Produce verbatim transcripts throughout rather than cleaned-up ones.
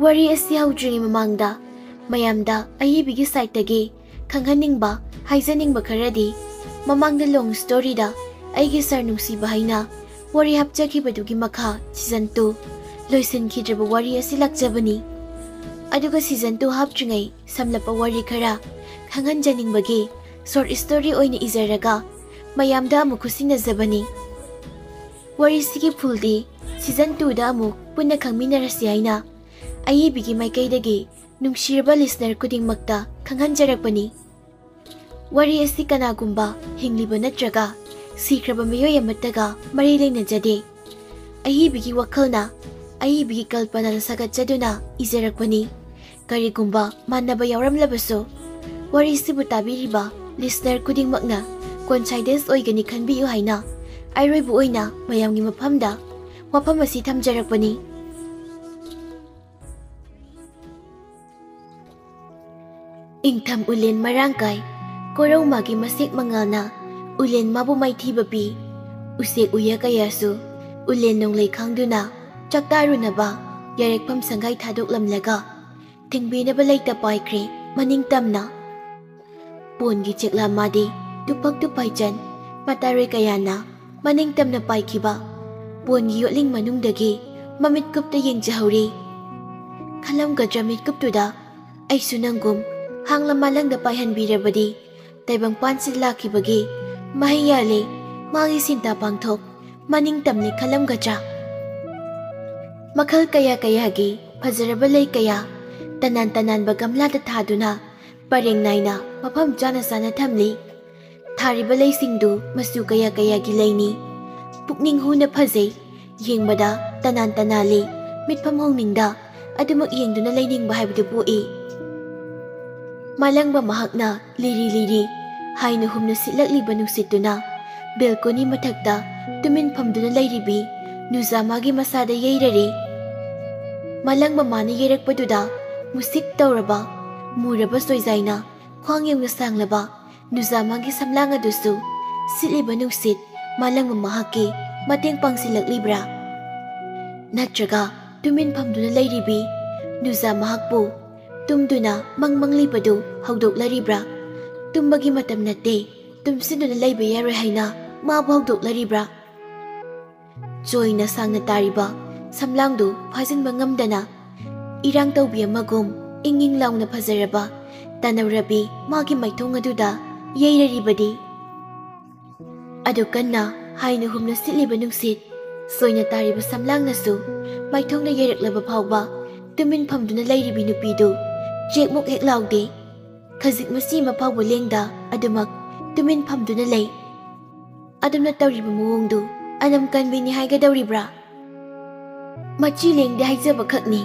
ꯋꯥꯔꯤ ꯑꯁꯤ ꯍꯧꯗ꯭ꯔꯤꯉꯩ ꯃꯃꯥꯡꯗ ꯃꯌꯥꯝꯗ ꯑꯏꯕꯤꯒꯤ ꯁꯥꯏꯠꯇꯒꯤ ꯈꯪꯍꯟꯅꯤꯡꯕ, ꯍꯥꯏꯖꯅꯤꯡꯕ ꯈꯔꯗꯤ, ꯃꯃꯥꯡꯗ ꯂꯣꯡ ꯁ꯭ꯇꯣꯔꯤꯗ ꯑꯩꯒꯤ ꯁꯥꯔ ꯅꯨꯡꯁꯤꯕ ꯍꯥꯏꯅ ꯋꯥꯔꯤ ꯍꯥꯞꯆꯈꯤꯕꯗꯨꯒꯤ ꯃꯈꯥ ꯁꯤꯖꯟ ꯇꯨ ꯂꯣꯏꯁꯤꯟꯈꯤꯗ꯭ꯔꯕ ꯋꯥꯔꯤ ꯑꯁꯤ ꯂꯥꯛꯆꯕꯅꯤ꯫ ꯑꯗꯨꯒ ꯁꯤꯖꯟ ꯇꯨ ꯍꯥꯞꯇ꯭ꯔꯤꯉꯩ ꯁꯝꯂꯞꯄ ꯋꯥꯔꯤ ꯈꯔ ꯈꯪꯍꯟꯖꯅꯤꯡꯕꯒꯤ ꯁꯣꯔꯠ ꯁ꯭ꯇꯣꯔꯤ ꯑꯣꯏꯅ ꯏꯖꯔꯒ ꯃꯌꯥꯝꯗ ꯑꯃꯨꯛ ꯈꯨꯠꯁꯤꯟꯅꯖꯕꯅꯤ꯫ ꯋꯥꯔꯤꯁꯤꯒꯤ ꯐꯨꯜꯗꯤ ꯁꯤꯖꯟ ꯇꯨꯗ ꯑꯃꯨꯛ ꯄꯨꯟꯅ ꯈꯪꯃꯤꯟꯅꯔꯁꯤ ꯍꯥꯏꯅ ꯑꯏꯕꯤꯒꯤ ꯃꯥꯏꯀꯩꯗꯒꯤ ꯅꯨꯡꯁꯤꯔꯕ ꯂꯤꯁꯅꯔ ꯈꯨꯗꯤꯡꯃꯛꯇ ꯈꯪꯍꯟꯖꯔꯛꯄꯅꯤ꯫ ꯋꯥꯔꯤ ꯑꯁꯤ ꯀꯅꯥꯒꯨꯝꯕ ꯍꯤꯡꯂꯤꯕ ꯅꯠꯇ꯭ꯔꯒ ꯁꯤꯈ꯭ꯔꯕ ꯃꯤꯑꯣꯏ ꯑꯃꯠꯇꯒ ꯃꯔꯤ ꯂꯩꯅꯖꯗꯦ꯫ ꯑꯏꯕꯤꯒꯤ ꯋꯥꯈꯜꯅ, ꯑꯏꯕꯤꯒꯤ ꯀꯜꯄꯅꯥꯅ ꯁꯥꯒꯠꯆꯗꯨꯅ ꯏꯖꯔꯛꯄꯅꯤ꯫ ꯀꯔꯤꯒꯨꯝꯕ ꯃꯥꯟꯅꯕ ꯌꯥꯎꯔꯝꯂꯕꯁꯨ, ꯋꯥꯔꯤꯁꯤꯕꯨ ꯇꯥꯕꯤꯔꯤꯕ ꯂꯤꯁꯅꯔ ꯈꯨꯗꯤꯡꯃꯛꯅ ꯀꯣꯟꯁꯥꯏꯗꯦꯟꯁ ꯑꯣꯏꯒꯅꯤ ꯈꯟꯕꯤꯌꯨ ꯍꯥꯏꯅ ꯑꯔꯣꯏꯕ ꯑꯣꯏꯅ ꯃꯌꯥꯝꯒꯤ ꯃꯐꯝꯗ ꯋꯥꯐꯝ ꯑꯁꯤ ꯊꯝꯖꯔꯛꯄꯅꯤ꯫ ꯏꯪꯊꯝ ꯎꯂꯦꯟ ꯃꯔꯥꯡ ꯀꯥꯏ, ꯀꯣꯔꯧ ꯃꯥꯒꯤ ꯃꯁꯦꯛ ꯃꯉꯥꯜꯅ ꯎꯂꯦꯟ ꯃꯥꯕꯨ ꯃꯥꯏꯊꯤꯕ ꯄꯤ꯫ ꯎꯆꯦꯛ ꯎꯌꯥ ꯀꯌꯥꯁꯨ ꯎꯂꯦꯟ ꯅꯣꯡꯂꯩ ꯈꯥꯡꯗꯨꯅ ꯆꯥꯛꯇꯥꯔꯨꯅꯕ ꯌꯥꯔꯦꯛꯐꯝ ꯁꯪꯒꯥꯏ ꯊꯥꯗꯣꯛꯂꯝꯂꯒ ꯊꯤꯡꯕꯤꯅꯕ ꯂꯩꯇ ꯄꯥꯏꯈ꯭ꯔꯦ ꯃꯅꯤꯡ ꯇꯝꯅ꯫ ꯄꯣꯟꯒꯤ ꯆꯦꯛꯂꯥ ꯃꯥꯗꯤ ꯇꯨꯐꯛ ꯇꯨꯐꯥꯏꯖꯟ ꯃꯇꯥꯔꯣꯏ ꯀꯌꯥꯅ ꯃꯅꯤꯡ ꯇꯝꯅ ꯄꯥꯏꯈꯤꯕ ꯄꯣꯟꯒꯤ ꯌꯣꯠꯂꯤꯡ ꯃꯅꯨꯡꯗꯒꯤ ꯃꯃꯤꯠ ꯀꯨꯞꯇ ꯌꯦꯡꯖꯍꯧꯔꯤ꯫ ꯈꯜꯂꯝꯒꯗ꯭ꯔꯥ ꯃꯤꯠꯀꯨꯞꯇꯨꯗ ꯑꯩꯁꯨ ꯅꯪꯒꯨꯝ ꯍꯥꯡꯂ ꯃꯥꯂꯪꯗ ꯄꯥꯏꯍꯟꯕꯤꯔꯕꯗꯤ ꯇꯥꯏꯕꯪꯄꯥꯟꯁꯤꯗ ꯂꯥꯛꯈꯤꯕꯒꯤ ꯃꯍꯩ ꯌꯥꯜꯂꯦ ꯃꯥꯒꯤ ꯁꯤꯟꯇꯥ ꯄꯥꯡꯊꯣꯛ ꯃꯅꯤꯡ ꯇꯝꯂꯦ ꯈꯜꯂꯝꯒꯗ꯭ꯔꯥ? ꯃꯈꯜ ꯀꯌꯥ ꯀꯌꯥꯒꯤ ꯐꯖꯔꯕ ꯂꯩ ꯀꯌꯥ ꯇꯅꯥꯟ ꯇꯅꯥꯟꯕ ꯒꯝꯂꯥꯗ ꯊꯥꯗꯨꯅ ꯄꯔꯦꯡ ꯅꯥꯏꯅ ꯃꯐꯝ ꯆꯥꯅ ꯆꯥꯅ ꯊꯝꯂꯤ꯫ ꯊꯥꯔꯤꯕ ꯂꯩꯁꯤꯡꯗꯨ ꯃꯆꯨ ꯀꯌꯥ ꯀꯌꯥꯒꯤ ꯂꯩꯅꯤ꯫ ꯄꯨꯛꯅꯤꯡ ꯍꯨꯅ ꯐꯖꯩ, ꯌꯦꯡꯕꯗ ꯇꯅꯥꯟ ꯇꯅꯥꯜꯂꯤ, ꯃꯤꯠꯐꯝ ꯍꯣꯡꯅꯤꯡꯗ ꯑꯗꯨꯃꯛ ꯌꯦꯡꯗꯨꯅ ꯂꯩꯅꯤꯡꯕ ꯍꯥꯏꯕꯗꯨ ꯄꯣꯛꯏ꯫ ꯃꯥꯂꯪꯕ ꯃꯍꯥꯛꯅ ꯂꯤꯔꯤ ꯂꯤꯔꯤ ꯍꯥꯏꯅ ꯍꯨꯝꯅ ꯁꯤꯠꯂꯛꯂꯤꯕ ꯅꯨꯡꯁꯤꯠꯇꯨꯅ ꯕꯦꯜꯀꯣꯅꯤ ꯃꯊꯛꯇ ꯇꯨꯃꯤꯟ ꯐꯝꯗꯨꯅ ꯂꯩꯔꯤꯕꯤ ꯅꯨꯖꯥꯃꯥꯒꯤ ꯃꯁꯥꯗ ꯌꯩꯔꯔꯦ꯫ ꯃꯥꯂꯪꯕ ꯃꯥꯅ ꯌꯩꯔꯛꯄꯗꯨꯗ ꯃꯨꯁꯤꯛ ꯇꯧꯔꯕ, ꯃꯨꯔꯕ ꯁꯣꯏꯖꯥꯏꯅ ꯈ꯭ꯋꯥꯡ ꯌꯧꯅ ꯁꯥꯡꯂꯕ ꯅꯨꯖꯥꯃꯥꯒꯤ ꯁꯝꯂꯥꯡ ꯑꯗꯨꯁꯨ ꯁꯤꯠꯂꯤꯕ ꯅꯨꯡꯁꯤꯠ ꯃꯥꯂꯪꯕ ꯃꯍꯥꯛꯀꯤ ꯃꯇꯦꯡ ꯄꯥꯡꯁꯤꯜꯂꯛꯂꯤꯕ꯭ꯔꯥ? ꯅꯠꯇ꯭ꯔꯒ ꯇꯨꯃꯤꯟ ꯐꯝꯗꯨꯅ ꯂꯩꯔꯤꯕꯤ ꯅꯨꯖꯥ ꯃꯍꯥꯛꯄꯨ ꯇꯨꯝꯗꯨꯅ ꯃꯪ ꯃꯪꯂꯤꯕꯗꯨ ꯍꯧꯗꯣꯛꯂꯔꯤꯕ꯭ꯔꯥ? ꯇꯨꯝꯕꯒꯤ ꯃꯇꯝ ꯅꯠꯇꯦ, ꯇꯨꯝꯁꯤꯟꯗꯨꯅ ꯂꯩꯕ ꯌꯥꯔꯣꯏ ꯍꯥꯏꯅ ꯃꯥꯕꯨ ꯍꯧꯗꯣꯛꯂꯔꯤꯕ꯭ꯔꯥ? ꯆꯣꯏꯅ ꯁꯥꯡꯅ ꯇꯥꯔꯤꯕ ꯁꯝꯂꯥꯡꯗꯨ ꯐꯥꯖꯤꯟꯕ ꯉꯝꯗꯅ, ꯏꯔꯥꯡ ꯇꯧꯕꯤ ꯑꯃꯒꯨꯝ ꯏꯪ ꯏꯪ ꯂꯥꯎꯅ ꯐꯖꯔꯕ ꯇꯥꯅꯧꯔꯕꯤ ꯃꯥꯒꯤ ꯃꯥꯏꯊꯣꯡ ꯑꯗꯨꯗ ꯌꯩꯔꯔꯤꯕꯗꯤ꯫ ꯑꯗꯨ ꯀꯟꯅ ꯍꯥꯏꯅ ꯍꯨꯝꯅ ꯁꯤꯠꯂꯤꯕ ꯅꯨꯡꯁꯤꯠ, ꯁꯣꯏꯅ ꯇꯥꯔꯤꯕ ꯁꯝꯂꯥꯡꯅꯁꯨ ꯃꯥꯏꯊꯣꯡꯗ ꯌꯩꯔꯛꯂꯕ ꯐꯥꯎꯕ ꯇꯨꯃꯤꯟ ꯐꯝꯗꯨꯅ ꯂꯩꯔꯤꯕꯤ ꯅꯨꯄꯤꯗꯨ ꯆꯦꯛꯃꯨꯛ ꯍꯦꯛ ꯂꯥꯎꯗꯦ꯫ ꯈꯖꯤꯛ ꯃꯆꯤ ꯑꯃ ꯐꯥꯎꯕ ꯂꯦꯡꯗ ꯑꯗꯨꯃꯛ ꯇꯨꯃꯤꯟ ꯐꯝꯗꯨꯅ ꯂꯩ꯫ ꯑꯗꯨꯝꯅ ꯇꯧꯔꯤꯕ ꯃꯑꯣꯡꯗꯨ ꯑꯅꯝ ꯀꯟꯕꯤꯅꯤ ꯍꯥꯏꯒꯗꯧꯔꯤꯕ꯭ꯔꯥ? ꯃꯆꯤ ꯂꯦꯡꯗꯦ ꯍꯥꯏꯖꯕ ꯈꯛꯅꯤ꯫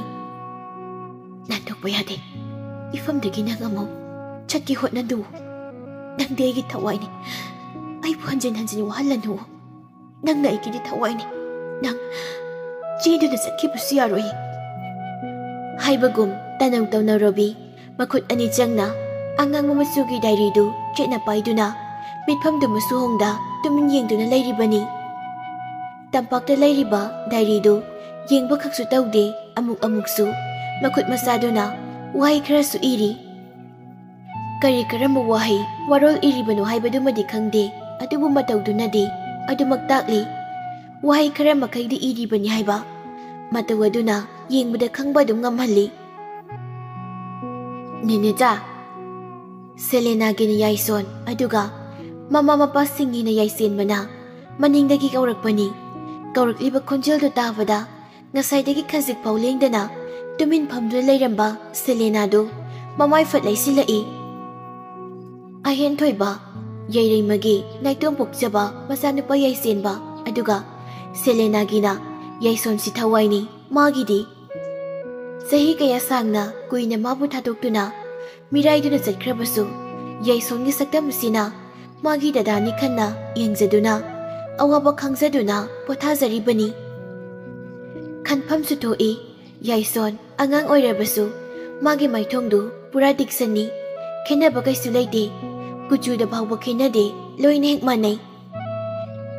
ꯅꯥꯟꯊꯣꯛꯄ ꯌꯥꯗꯦ꯫ ꯏꯐꯝꯗꯒꯤ ꯅꯪ ꯑꯃꯨꯛ ꯆꯠꯀꯦ ꯍꯣꯠꯅꯗꯨ꯫ ꯅꯪꯗꯤ ꯑꯩꯒꯤ ꯊꯋꯥꯏꯅꯤ꯫ ꯑꯩꯕꯨ ꯍꯟꯖꯤꯟ ꯍꯟꯖꯤꯟ ꯋꯥꯍꯜꯂꯅꯨ꯫ ꯅꯪꯅ ꯑꯩꯒꯤꯗꯤ ꯊꯋꯥꯏꯅꯤ꯫ ꯅꯪ ꯆꯦꯟꯗꯨꯅ ꯆꯠꯈꯤꯕꯁꯨ ꯌꯥꯔꯣꯏ꯫ ꯍꯥꯏꯕꯒꯨꯝ ꯇꯅꯧ ꯇꯧꯅꯧꯔꯕꯤ ꯃꯈꯨꯠ ꯑꯅꯤ ꯆꯪꯅ ꯑꯉꯥꯡꯕ ꯃꯆꯨꯒꯤ ꯗꯥꯏꯔꯤꯗꯨ ꯆꯦꯠꯅ ꯄꯥꯏꯗꯨꯅ ꯃꯤꯠꯐꯝꯗꯨ ꯃꯆꯨ ꯍꯣꯡꯗ ꯇꯨꯃꯤꯟ ꯌꯦꯡꯗꯨꯅ ꯂꯩꯔꯤꯕꯅꯤ꯫ ꯇꯝꯄꯥꯛꯇ ꯂꯩꯔꯤꯕ ꯗꯥꯏꯔꯤꯗꯨ ꯌꯦꯡꯕ ꯈꯛꯁꯨ ꯇꯧꯗꯦ, ꯑꯃꯨꯛ ꯑꯃꯨꯛꯁꯨ ꯃꯈꯨꯠ ꯃꯆꯥꯗꯨꯅ ꯋꯥꯍꯩ ꯈꯔꯁꯨ ꯏꯔꯤ꯫ ꯀꯔꯤ ꯀꯔꯝꯕ ꯋꯥꯍꯩ ꯋꯥꯔꯣꯜ ꯏꯔꯤꯕꯅꯣ ꯍꯥꯏꯕꯗꯨꯃꯗꯤ ꯈꯪꯗꯦ, ꯑꯗꯨꯕꯨ ꯃꯇꯧꯗꯨꯅꯗꯤ ꯑꯗꯨꯃꯛ ꯇꯥꯛꯂꯤ꯫ ꯋꯥꯍꯩ ꯈꯔ ꯃꯈꯩꯗꯤ ꯏꯔꯤꯕꯅꯤ ꯍꯥꯏꯕ ꯃꯇꯧ ꯑꯗꯨꯅ ꯌꯦꯡꯕꯗ ꯈꯪꯕ ꯑꯗꯨꯝ ꯉꯝꯍꯜꯂꯤ꯫ "ꯅꯦꯅꯦꯆꯥ!" ꯁꯦꯂꯦꯅꯥꯒꯤꯅ ꯌꯥꯏꯁꯣꯟ, ꯑꯗꯨꯒ ꯃꯃꯥ ꯃꯄꯥꯁꯤꯡꯒꯤꯅ ꯌꯥꯏꯁꯦꯟꯕꯅ ꯃꯅꯤꯡꯗꯒꯤ ꯀꯧꯔꯛꯄꯅꯤ꯫ ꯀꯧꯔꯛꯂꯤꯕ ꯈꯣꯟꯖꯦꯜꯗꯨ ꯇꯥꯕꯗ ꯉꯁꯥꯏꯗꯒꯤ ꯈꯖꯤꯛ ꯐꯥꯎ ꯂꯦꯡꯗꯅ ꯇꯨꯃꯤꯟ ꯐꯝꯗꯨꯅ ꯂꯩꯔꯝꯕ ꯁꯦꯂꯦꯅꯥꯗꯨ ꯃꯃꯥꯏ ꯐꯠ ꯂꯩꯁꯤꯜꯂꯛꯏ꯫ ꯑꯍꯦꯟ ꯊꯣꯏꯕ, ꯌꯥꯏꯔꯩꯃꯒꯤ ꯅꯥꯏꯇꯣꯝ ꯄꯣꯛꯆꯕ ꯃꯆꯥꯅꯨꯄꯥ ꯌꯥꯏꯁꯦꯟꯕ, ꯑꯗꯨꯒ ꯁꯦꯂꯦꯅꯥꯒꯤꯅ ꯌꯥꯏꯁꯣꯟꯁꯤ ꯊꯋꯥꯏꯅꯤ ꯃꯥꯒꯤꯗꯤ꯫ ꯆꯍꯤ ꯀꯌꯥ ꯁꯥꯡꯅ ꯀꯨꯏꯅ ꯃꯥꯕꯨ ꯊꯥꯗꯣꯛꯇꯨꯅ ꯃꯤꯔꯥꯏꯗꯨꯅ ꯆꯠꯈ꯭ꯔꯕꯁꯨ, ꯌꯥꯏꯁꯣꯟꯒꯤ ꯁꯛꯇꯝ ꯑꯁꯤꯅ ꯃꯥꯒꯤ ꯗꯗꯥꯅꯤ ꯈꯟꯅ ꯌꯦꯡꯖꯗꯨꯅ, ꯑꯋꯥꯕ ꯈꯪꯖꯗꯨꯅ ꯄꯣꯊꯥꯖꯔꯤꯕꯅꯤ꯫ ꯈꯟꯐꯝꯁꯨ ꯊꯣꯛꯏ, ꯌꯥꯏꯁꯣꯟ ꯑꯉꯥꯡ ꯑꯣꯏꯔꯕꯁꯨ ꯃꯥꯒꯤ ꯃꯥꯏꯊꯣꯡꯗꯨ ꯄꯨꯔꯥ ꯗꯤꯛꯁꯟꯅꯤ꯫ ꯈꯦꯠꯅꯕ ꯀꯩꯁꯨ ꯂꯩꯇꯦ꯫ ꯀꯨꯆꯨꯗ ꯐꯥꯎꯕ ꯈꯦꯠꯅꯗꯦ, ꯂꯣꯏꯅ ꯍꯦꯛ ꯃꯥꯟꯅꯩ꯫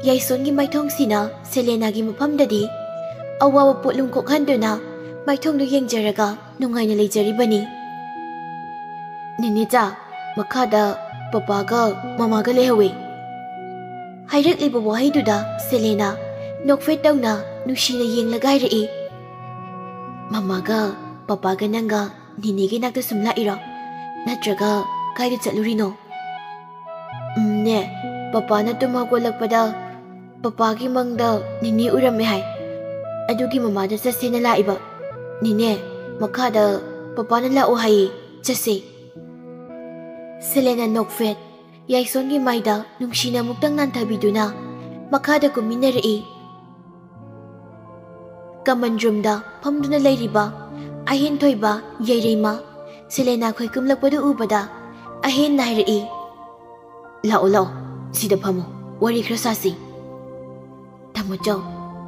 ꯌꯥꯏꯁꯣꯟꯒꯤ ꯃꯥꯏꯊꯣꯡꯁꯤꯅ ꯁꯦꯂꯦꯅꯥꯒꯤ ꯃꯐꯝꯗꯗꯤ ꯑꯋꯥꯕ ꯄꯣꯠꯂꯨꯝ ꯀꯣꯛꯍꯟꯗꯨꯅ ꯃꯥꯏꯊꯣꯡꯗꯨ ꯌꯦꯡꯖꯔꯒ ꯅꯨꯡꯉꯥꯏꯅ ꯂꯩꯖꯔꯤꯕꯅꯤ꯫ "ꯅꯦꯅꯦꯆꯥ, ꯃꯈꯥꯗ ꯄꯄꯥꯒ ꯃꯃꯥꯒ ꯂꯩꯍꯧꯋꯤ꯫" ꯍꯥꯏꯔꯛꯂꯤꯕ ꯋꯥꯍꯩꯗꯨꯗ ꯁꯦꯂꯦꯅꯥ ꯅꯣꯛꯐꯦꯠ ꯇꯧꯅ ꯅꯨꯡꯁꯤꯅ ꯌꯦꯡꯂꯒ ꯍꯥꯏꯔꯛꯏ, "ꯃꯃꯥꯒ ꯄꯄꯥꯒ ꯅꯪꯒ ꯅꯦꯅꯦꯒꯤ ꯅꯥꯛꯇ ꯁꯨꯝ ꯂꯥꯛꯏꯔꯣ? ꯅꯠꯇ꯭ꯔꯒ ꯀꯥꯏꯗ ꯆꯠꯂꯨꯔꯤꯅꯣ?" "ꯎꯝ, ꯅꯦ, ꯄꯄꯥꯅ ꯇꯨꯝ ꯍꯧꯒꯠꯂꯛꯄꯗ ꯄꯄꯥꯒꯤ ꯃꯪꯗ ꯅꯦꯅꯦ ꯎꯔꯝꯃꯦ ꯍꯥꯏ꯫ ꯑꯗꯨꯒꯤ ꯃꯃꯥꯗ ꯆꯠꯁꯦꯅ ꯂꯥꯛꯏꯕ꯫ ꯅꯦꯅꯦ, ꯃꯈꯥꯗ ꯄꯄꯥꯅ ꯂꯥꯛꯑꯣ ꯍꯥꯏꯌꯦ, ꯆꯠꯁꯦ꯫" ꯁꯦꯂꯦꯅꯥ ꯅꯣꯛꯐꯦꯠ ꯌꯥꯏꯁꯣꯟꯒꯤ ꯃꯥꯏꯗ ꯅꯨꯡꯁꯤꯅ ꯑꯃꯨꯛꯇꯪ ꯅꯥꯟꯊꯕꯤꯗꯨꯅ ꯃꯈꯥꯗ ꯀꯨꯝꯃꯤꯟꯅꯔꯛꯏ꯫ ꯀꯃꯟ ꯔꯨꯝꯗ ꯐꯝꯗꯨꯅ ꯂꯩꯔꯤꯕ ꯑꯍꯦꯟ ꯊꯣꯏꯕ ꯌꯥꯏꯔꯩꯃ ꯁꯦꯂꯦꯅꯥ ꯈꯣꯏ ꯀꯨꯝꯂꯛꯄꯗꯨ ꯎꯕꯗ ꯑꯍꯦꯟꯅ ꯍꯥꯏꯔꯛꯏ, "ꯂꯥꯛꯑꯣ, ꯂꯥꯛꯑꯣ, ꯁꯤꯗ ꯐꯝꯃꯣ, ꯋꯥꯔꯤ ꯈꯔ ꯁꯥꯁꯤ꯫" "ꯇꯥꯃꯣꯆꯧ,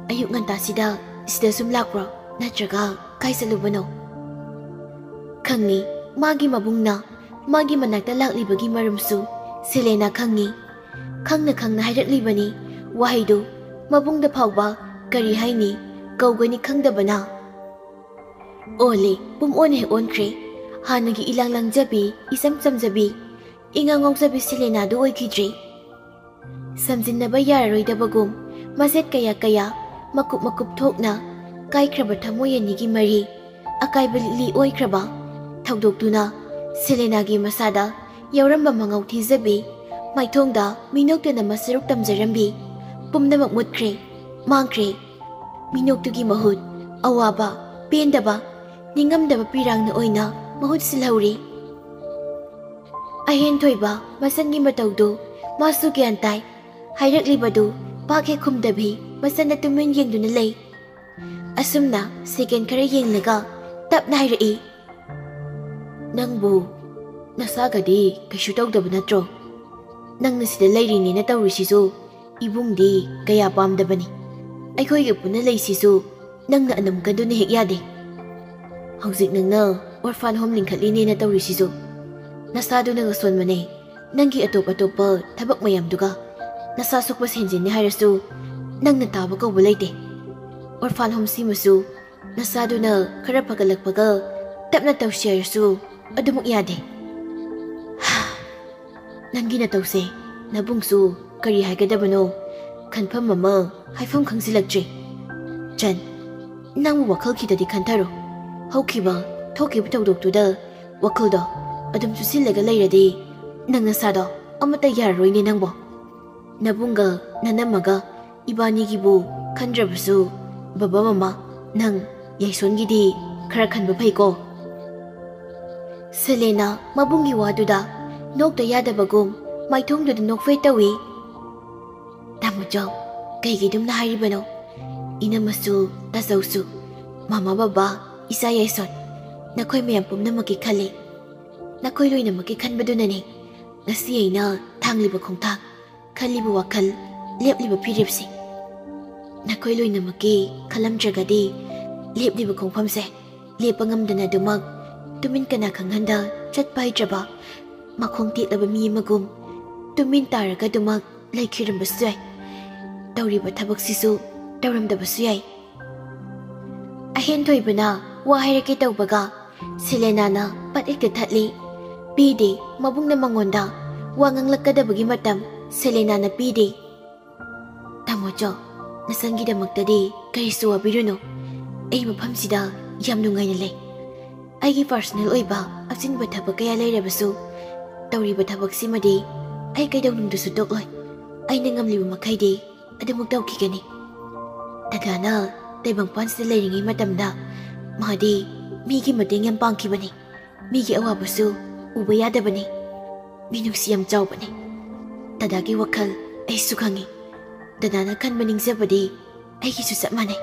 ꯑꯌꯨꯛ ꯉꯟꯇꯥꯁꯤꯗ ꯁꯤꯗ ꯁꯨꯝ ꯂꯥꯛꯄ꯭ꯔꯣ? ꯅꯠꯇ꯭ꯔꯒ ꯀꯥꯏ ꯆꯠꯂꯨꯕꯅꯣ?" ꯈꯪꯉꯤ, ꯃꯥꯒꯤ ꯃꯕꯨꯡꯅ ꯃꯥꯒꯤ ꯃꯅꯥꯛꯇ ꯂꯥꯛꯂꯤꯕꯒꯤ ꯃꯔꯝꯁꯨ ꯁꯦꯂꯦꯅꯥ ꯈꯪꯉꯤ꯫ ꯈꯪꯅ ꯈꯪꯅ ꯍꯥꯏꯔꯛꯂꯤꯕꯅꯤ ꯋꯥꯍꯩꯗꯨ, ꯃꯕꯨꯡꯗ ꯐꯥꯎꯕ ꯀꯔꯤ ꯍꯥꯏꯅꯤ, ꯀꯧꯒꯅꯤ ꯈꯪꯗꯕꯅ꯫ ꯑꯣꯜꯂꯦ, ꯄꯨꯝ ꯑꯣꯟ ꯍꯦꯛ ꯑꯣꯟꯈ꯭ꯔꯦ꯫ ꯍꯥꯟꯅꯒꯤ ꯏꯂꯥꯡ ꯂꯥꯡꯖꯕꯤ, ꯏꯆꯝ ꯆꯝꯖꯕꯤ, ꯏꯉꯥꯎ ꯉꯥꯎꯖꯕꯤ ꯁꯦꯂꯦꯅꯥꯗꯨ ꯑꯣꯏꯈꯤꯗ꯭ꯔꯦ꯫ ꯁꯝꯖꯤꯟꯅꯕ ꯌꯥꯔꯔꯣꯏꯗꯕꯒꯨꯝ ꯃꯆꯦꯠ ꯀꯌꯥ ꯀꯌꯥ, ꯃꯀꯨꯞ ꯃꯀꯨꯞ ꯊꯣꯛꯅ ꯀꯥꯏꯈ꯭ꯔꯕ ꯊꯃꯣꯏ ꯑꯅꯤꯒꯤ ꯃꯔꯤ ꯑꯀꯥꯏꯕ ꯂꯤꯛꯂꯤ ꯑꯣꯏꯈ꯭ꯔꯕ ꯊꯧꯗꯣꯛꯇꯨꯅ ꯁꯦꯂꯦꯅꯥꯒꯤ ꯃꯁꯥꯗ ꯌꯥꯎꯔꯝꯕ ꯃꯉꯥꯎ ꯊꯤꯖꯕꯤ, ꯃꯥꯏꯊꯣꯡꯗ ꯃꯤꯅꯣꯛꯇꯅ ꯃꯁꯔꯨꯛ ꯇꯝꯖꯔꯝꯕꯤ ꯄꯨꯝꯅꯃꯛ ꯃꯨꯠꯈ꯭ꯔꯦ, ꯃꯥꯡꯈ꯭ꯔꯦ꯫ ꯃꯤꯅꯣꯛꯇꯨꯒꯤ ꯃꯍꯨꯠ ꯑꯋꯥꯕ, ꯄꯦꯟꯗꯕ, ꯅꯤꯡꯉꯝꯗꯕ ꯄꯤꯔꯥꯡꯅ ꯑꯣꯏꯅ ꯃꯍꯨꯠ ꯁꯤꯜꯍꯧꯔꯦ꯫ ꯑꯍꯦꯟ ꯊꯣꯏꯕ ꯃꯆꯟꯒꯤ ꯃꯇꯧꯗꯨ ꯃꯥꯁꯨ ꯒ꯭ꯌꯥꯟ ꯇꯥꯏ꯫ ꯍꯥꯏꯔꯛꯂꯤꯕꯗꯨ ꯄꯥꯛ ꯍꯦꯛ ꯈꯨꯝꯗꯕꯤ ꯃꯆꯟꯗ ꯇꯨꯃꯤꯟ ꯌꯦꯡꯗꯨꯅ ꯂꯩ꯫ ꯑꯁꯨꯝꯅ ꯁꯦꯀꯦꯟ ꯈꯔ ꯌꯦꯡꯂꯒ ꯇꯞꯅ ꯍꯥꯏꯔꯛꯏ, "ꯅꯪꯕꯨ ꯅꯁꯥꯒꯗꯤ ꯀꯩꯁꯨ ꯇꯧꯗꯕ ꯅꯠꯇ꯭ꯔꯣ? ꯅꯪꯅ ꯁꯤꯗ ꯂꯩꯔꯤꯅꯦꯅ ꯇꯧꯔꯤꯁꯤꯁꯨ ꯏꯕꯨꯡꯗꯤ ꯀꯌꯥ ꯄꯥꯝꯗꯕꯅꯤ꯫ ꯑꯩꯈꯣꯏꯒ ꯄꯨꯟꯅ ꯂꯩꯁꯤꯁꯨ ꯅꯪꯅ ꯑꯅꯝ ꯀꯟꯗꯨꯅ ꯍꯦꯛ ꯌꯥꯗꯦ꯫ ꯍꯧꯖꯤꯛ ꯅꯪꯅ ꯑꯣꯔꯐꯥꯟ ꯍꯣꯝ ꯂꯤꯡꯈꯠꯂꯤꯅꯦꯅ ꯇꯧꯔꯤꯁꯤꯁꯨ ꯅꯁꯥꯗꯨꯅꯒ ꯁꯣꯟꯕꯅꯦ꯫ ꯅꯪꯒꯤ ꯑꯇꯣꯞ ꯑꯇꯣꯞꯄ ꯊꯕꯛ ꯃꯌꯥꯝꯗꯨꯒ ꯅꯁꯥ ꯁꯣꯛꯄ ꯁꯦꯟꯖꯤꯟꯅꯤ ꯍꯥꯏꯔꯁꯨ ꯅꯪꯅ ꯇꯥꯕ ꯀꯧꯕ ꯂꯩꯇꯦ꯫ ꯑꯣꯔꯐꯥꯟ ꯍꯣꯝ ꯁꯤꯃꯁꯨ ꯅꯁꯥꯗꯨꯅ ꯈꯔ ꯐꯒꯠꯂꯛꯄꯒ ꯇꯞꯅ ꯇꯧꯁꯤ ꯍꯥꯏꯔꯁꯨ ꯑꯗꯨꯃꯛ ꯌꯥꯗꯦ꯫ ꯅꯪꯒꯤ ꯅꯇꯧꯁꯦ, ꯅꯕꯨꯡꯁꯨ ꯀꯔꯤ ꯍꯥꯏꯒꯗꯕꯅꯣ ꯈꯟꯐꯝ ꯑꯃ, ꯍꯥꯏꯐꯝ ꯈꯪꯖꯤꯜꯂꯛꯇ꯭ꯔꯦ꯫ ꯆꯟ, ꯅꯪꯕꯨ ꯋꯥꯈꯜ ꯈꯤꯇꯗꯤ ꯈꯟꯊꯔꯣ꯫ ꯍꯧꯈꯤꯕ ꯊꯣꯛꯈꯤꯕ ꯊꯧꯗꯣꯛꯇꯨꯗ ꯋꯥꯈꯜꯗꯣ ꯑꯗꯨꯝ ꯆꯨꯁꯤꯜꯂꯒ ꯂꯩꯔꯗꯤ ꯅꯪ ꯅꯁꯥꯗꯣ ꯑꯃꯠꯇ ꯌꯥꯔꯔꯣꯏꯅꯦ ꯅꯪꯕꯣ꯫ ꯅꯕꯨꯡꯒ ꯅꯅꯝꯃꯒ ꯏꯕꯥꯅꯤꯒꯤꯕꯨ ꯈꯟꯗ꯭ꯔꯕꯁꯨ, ꯕꯕꯥ ꯃꯃꯥ, ꯅꯪ ꯌꯥꯏꯁꯣꯟꯒꯤꯗꯤ ꯈꯔ ꯈꯟꯕ ꯐꯩꯀꯣ꯫ ꯁꯦꯂꯦꯅꯥ ꯃꯕꯨꯡꯒꯤ ꯋꯥꯗꯨꯗ ꯅꯣꯛꯇ ꯌꯥꯗꯕꯒꯨꯝ ꯃꯥꯏꯊꯣꯡꯗꯨꯗ ꯅꯣꯛꯐꯦ ꯇꯧꯏ꯫ ꯇꯥꯃꯣꯆꯧ, ꯀꯩꯒꯤ ꯑꯗꯨꯝꯅ ꯍꯥꯏꯔꯤꯕꯅꯣ? ꯏꯅꯝꯃꯁꯨ, ꯇꯥꯆꯧꯁꯨ, ꯃꯃꯥ, ꯕꯕꯥ, ꯏꯆꯥ ꯌꯥꯏꯁꯣꯟ, ꯅꯈꯣꯏ ꯃꯌꯥꯝ ꯄꯨꯝꯅꯃꯛꯀꯤ ꯈꯜꯂꯤ꯫ ꯅꯈꯣꯏ ꯂꯣꯏꯅꯃꯛꯀꯤ ꯈꯟꯕꯗꯨꯅꯅꯤ ꯉꯁꯤ ꯑꯩꯅ ꯊꯥꯡꯂꯤꯕ ꯈꯣꯡꯊꯥꯡ, ꯈꯜꯂꯤꯕ ꯋꯥꯈꯜ, ꯂꯦꯞꯂꯤꯕ ꯐꯤꯔꯦꯞꯁꯦ꯫ ꯅꯈꯣꯏ ꯂꯣꯏꯅꯃꯛꯀꯤ ꯈꯜꯂꯝꯗ꯭ꯔꯒꯗꯤ ꯂꯦꯞꯂꯤꯕ ꯈꯣꯡꯐꯝꯁꯦ ꯂꯦꯞꯄ ꯉꯝꯗꯅ ꯑꯗꯨꯃꯛ ꯇꯨꯃꯤꯟ ꯀꯅꯥ ꯈꯪꯍꯟꯗ ꯆꯠꯄ ꯍꯩꯇ꯭ꯔꯕ ꯃꯈꯣꯡ ꯇꯦꯛꯂꯕ ꯃꯤ ꯑꯃꯒꯨꯝ ꯇꯨꯃꯤꯟ ꯇꯥꯔꯒ ꯑꯗꯨꯃꯛ ꯂꯩꯈꯤꯔꯝꯕꯁꯨ ꯌꯥꯏ꯫ ꯇꯧꯔꯤꯕ ꯊꯕꯛꯁꯤꯁꯨ ꯇꯧꯔꯝꯗꯕꯁꯨ ꯌꯥꯏ꯫ ꯑꯍꯦꯟ ꯊꯣꯏꯕꯅ ꯋꯥ ꯍꯥꯏꯔꯛꯀꯦ ꯇꯧꯕꯒ ꯁꯦꯂꯦꯅꯥꯅ ꯄꯠ ꯍꯦꯛꯇ ꯊꯠꯂꯤ꯫ ꯄꯤꯗꯦ, ꯃꯕꯨꯡꯅ ꯃꯉꯣꯟꯗ ꯋꯥ ꯉꯥꯡꯂꯛꯀꯗꯕꯒꯤ ꯃꯇꯝ ꯁꯦꯂꯦꯅꯥꯅ ꯄꯤꯗꯦ꯫ ꯇꯥꯃꯣꯆꯧ, ꯅꯆꯟꯒꯤꯗꯃꯛꯇꯗꯤ ꯀꯔꯤꯁꯨ ꯋꯥꯕꯤꯔꯨꯅꯨ꯫ ꯑꯩ ꯃꯐꯝꯁꯤꯗ ꯌꯥꯝ ꯅꯨꯡꯉꯥꯏꯅ ꯂꯩ꯫ ꯑꯩꯒꯤ ꯄꯥꯔꯁꯣꯅꯦꯜ ꯑꯣꯏꯕ ꯑꯆꯤꯟꯕ ꯊꯕꯛ ꯀꯌꯥ ꯂꯩꯔꯕꯁꯨ, ꯇꯧꯔꯤꯕ ꯊꯕꯛꯁꯤꯃꯗꯤ ꯑꯩ ꯀꯩꯗꯧꯅꯨꯡꯗꯁꯨ ꯇꯣꯛꯂꯣꯏ꯫ ꯑꯩꯅ ꯉꯝꯂꯤꯕ ꯃꯈꯩꯗꯤ ꯑꯗꯨꯃꯛ ꯇꯧꯈꯤꯒꯅꯤ꯫ ꯗꯗꯥꯅ ꯇꯥꯏꯕꯪꯄꯥꯟꯁꯤꯗ ꯂꯩꯔꯤꯉꯩ ꯃꯇꯝꯗ ꯃꯥꯗꯤ ꯃꯤꯒꯤ ꯃꯇꯦꯡ ꯌꯥꯝ ꯄꯥꯡꯈꯤꯕꯅꯤ꯫ ꯃꯤꯒꯤ ꯑꯋꯥꯕꯁꯨ ꯎꯕ ꯌꯥꯗꯕꯅꯤ꯫ ꯃꯤꯅꯨꯡꯁꯤ ꯌꯥꯝ ꯆꯥꯎꯕꯅꯤ꯫ ꯗꯗꯥꯒꯤ ꯋꯥꯈꯜ ꯑꯩꯁꯨ ꯈꯪꯏ꯫ ꯗꯗꯥꯅ ꯈꯟꯕ ꯅꯤꯡꯖꯕꯗꯤ ꯑꯩꯒꯤꯁꯨ ꯆꯞ ꯃꯥꯟꯅꯩ꯫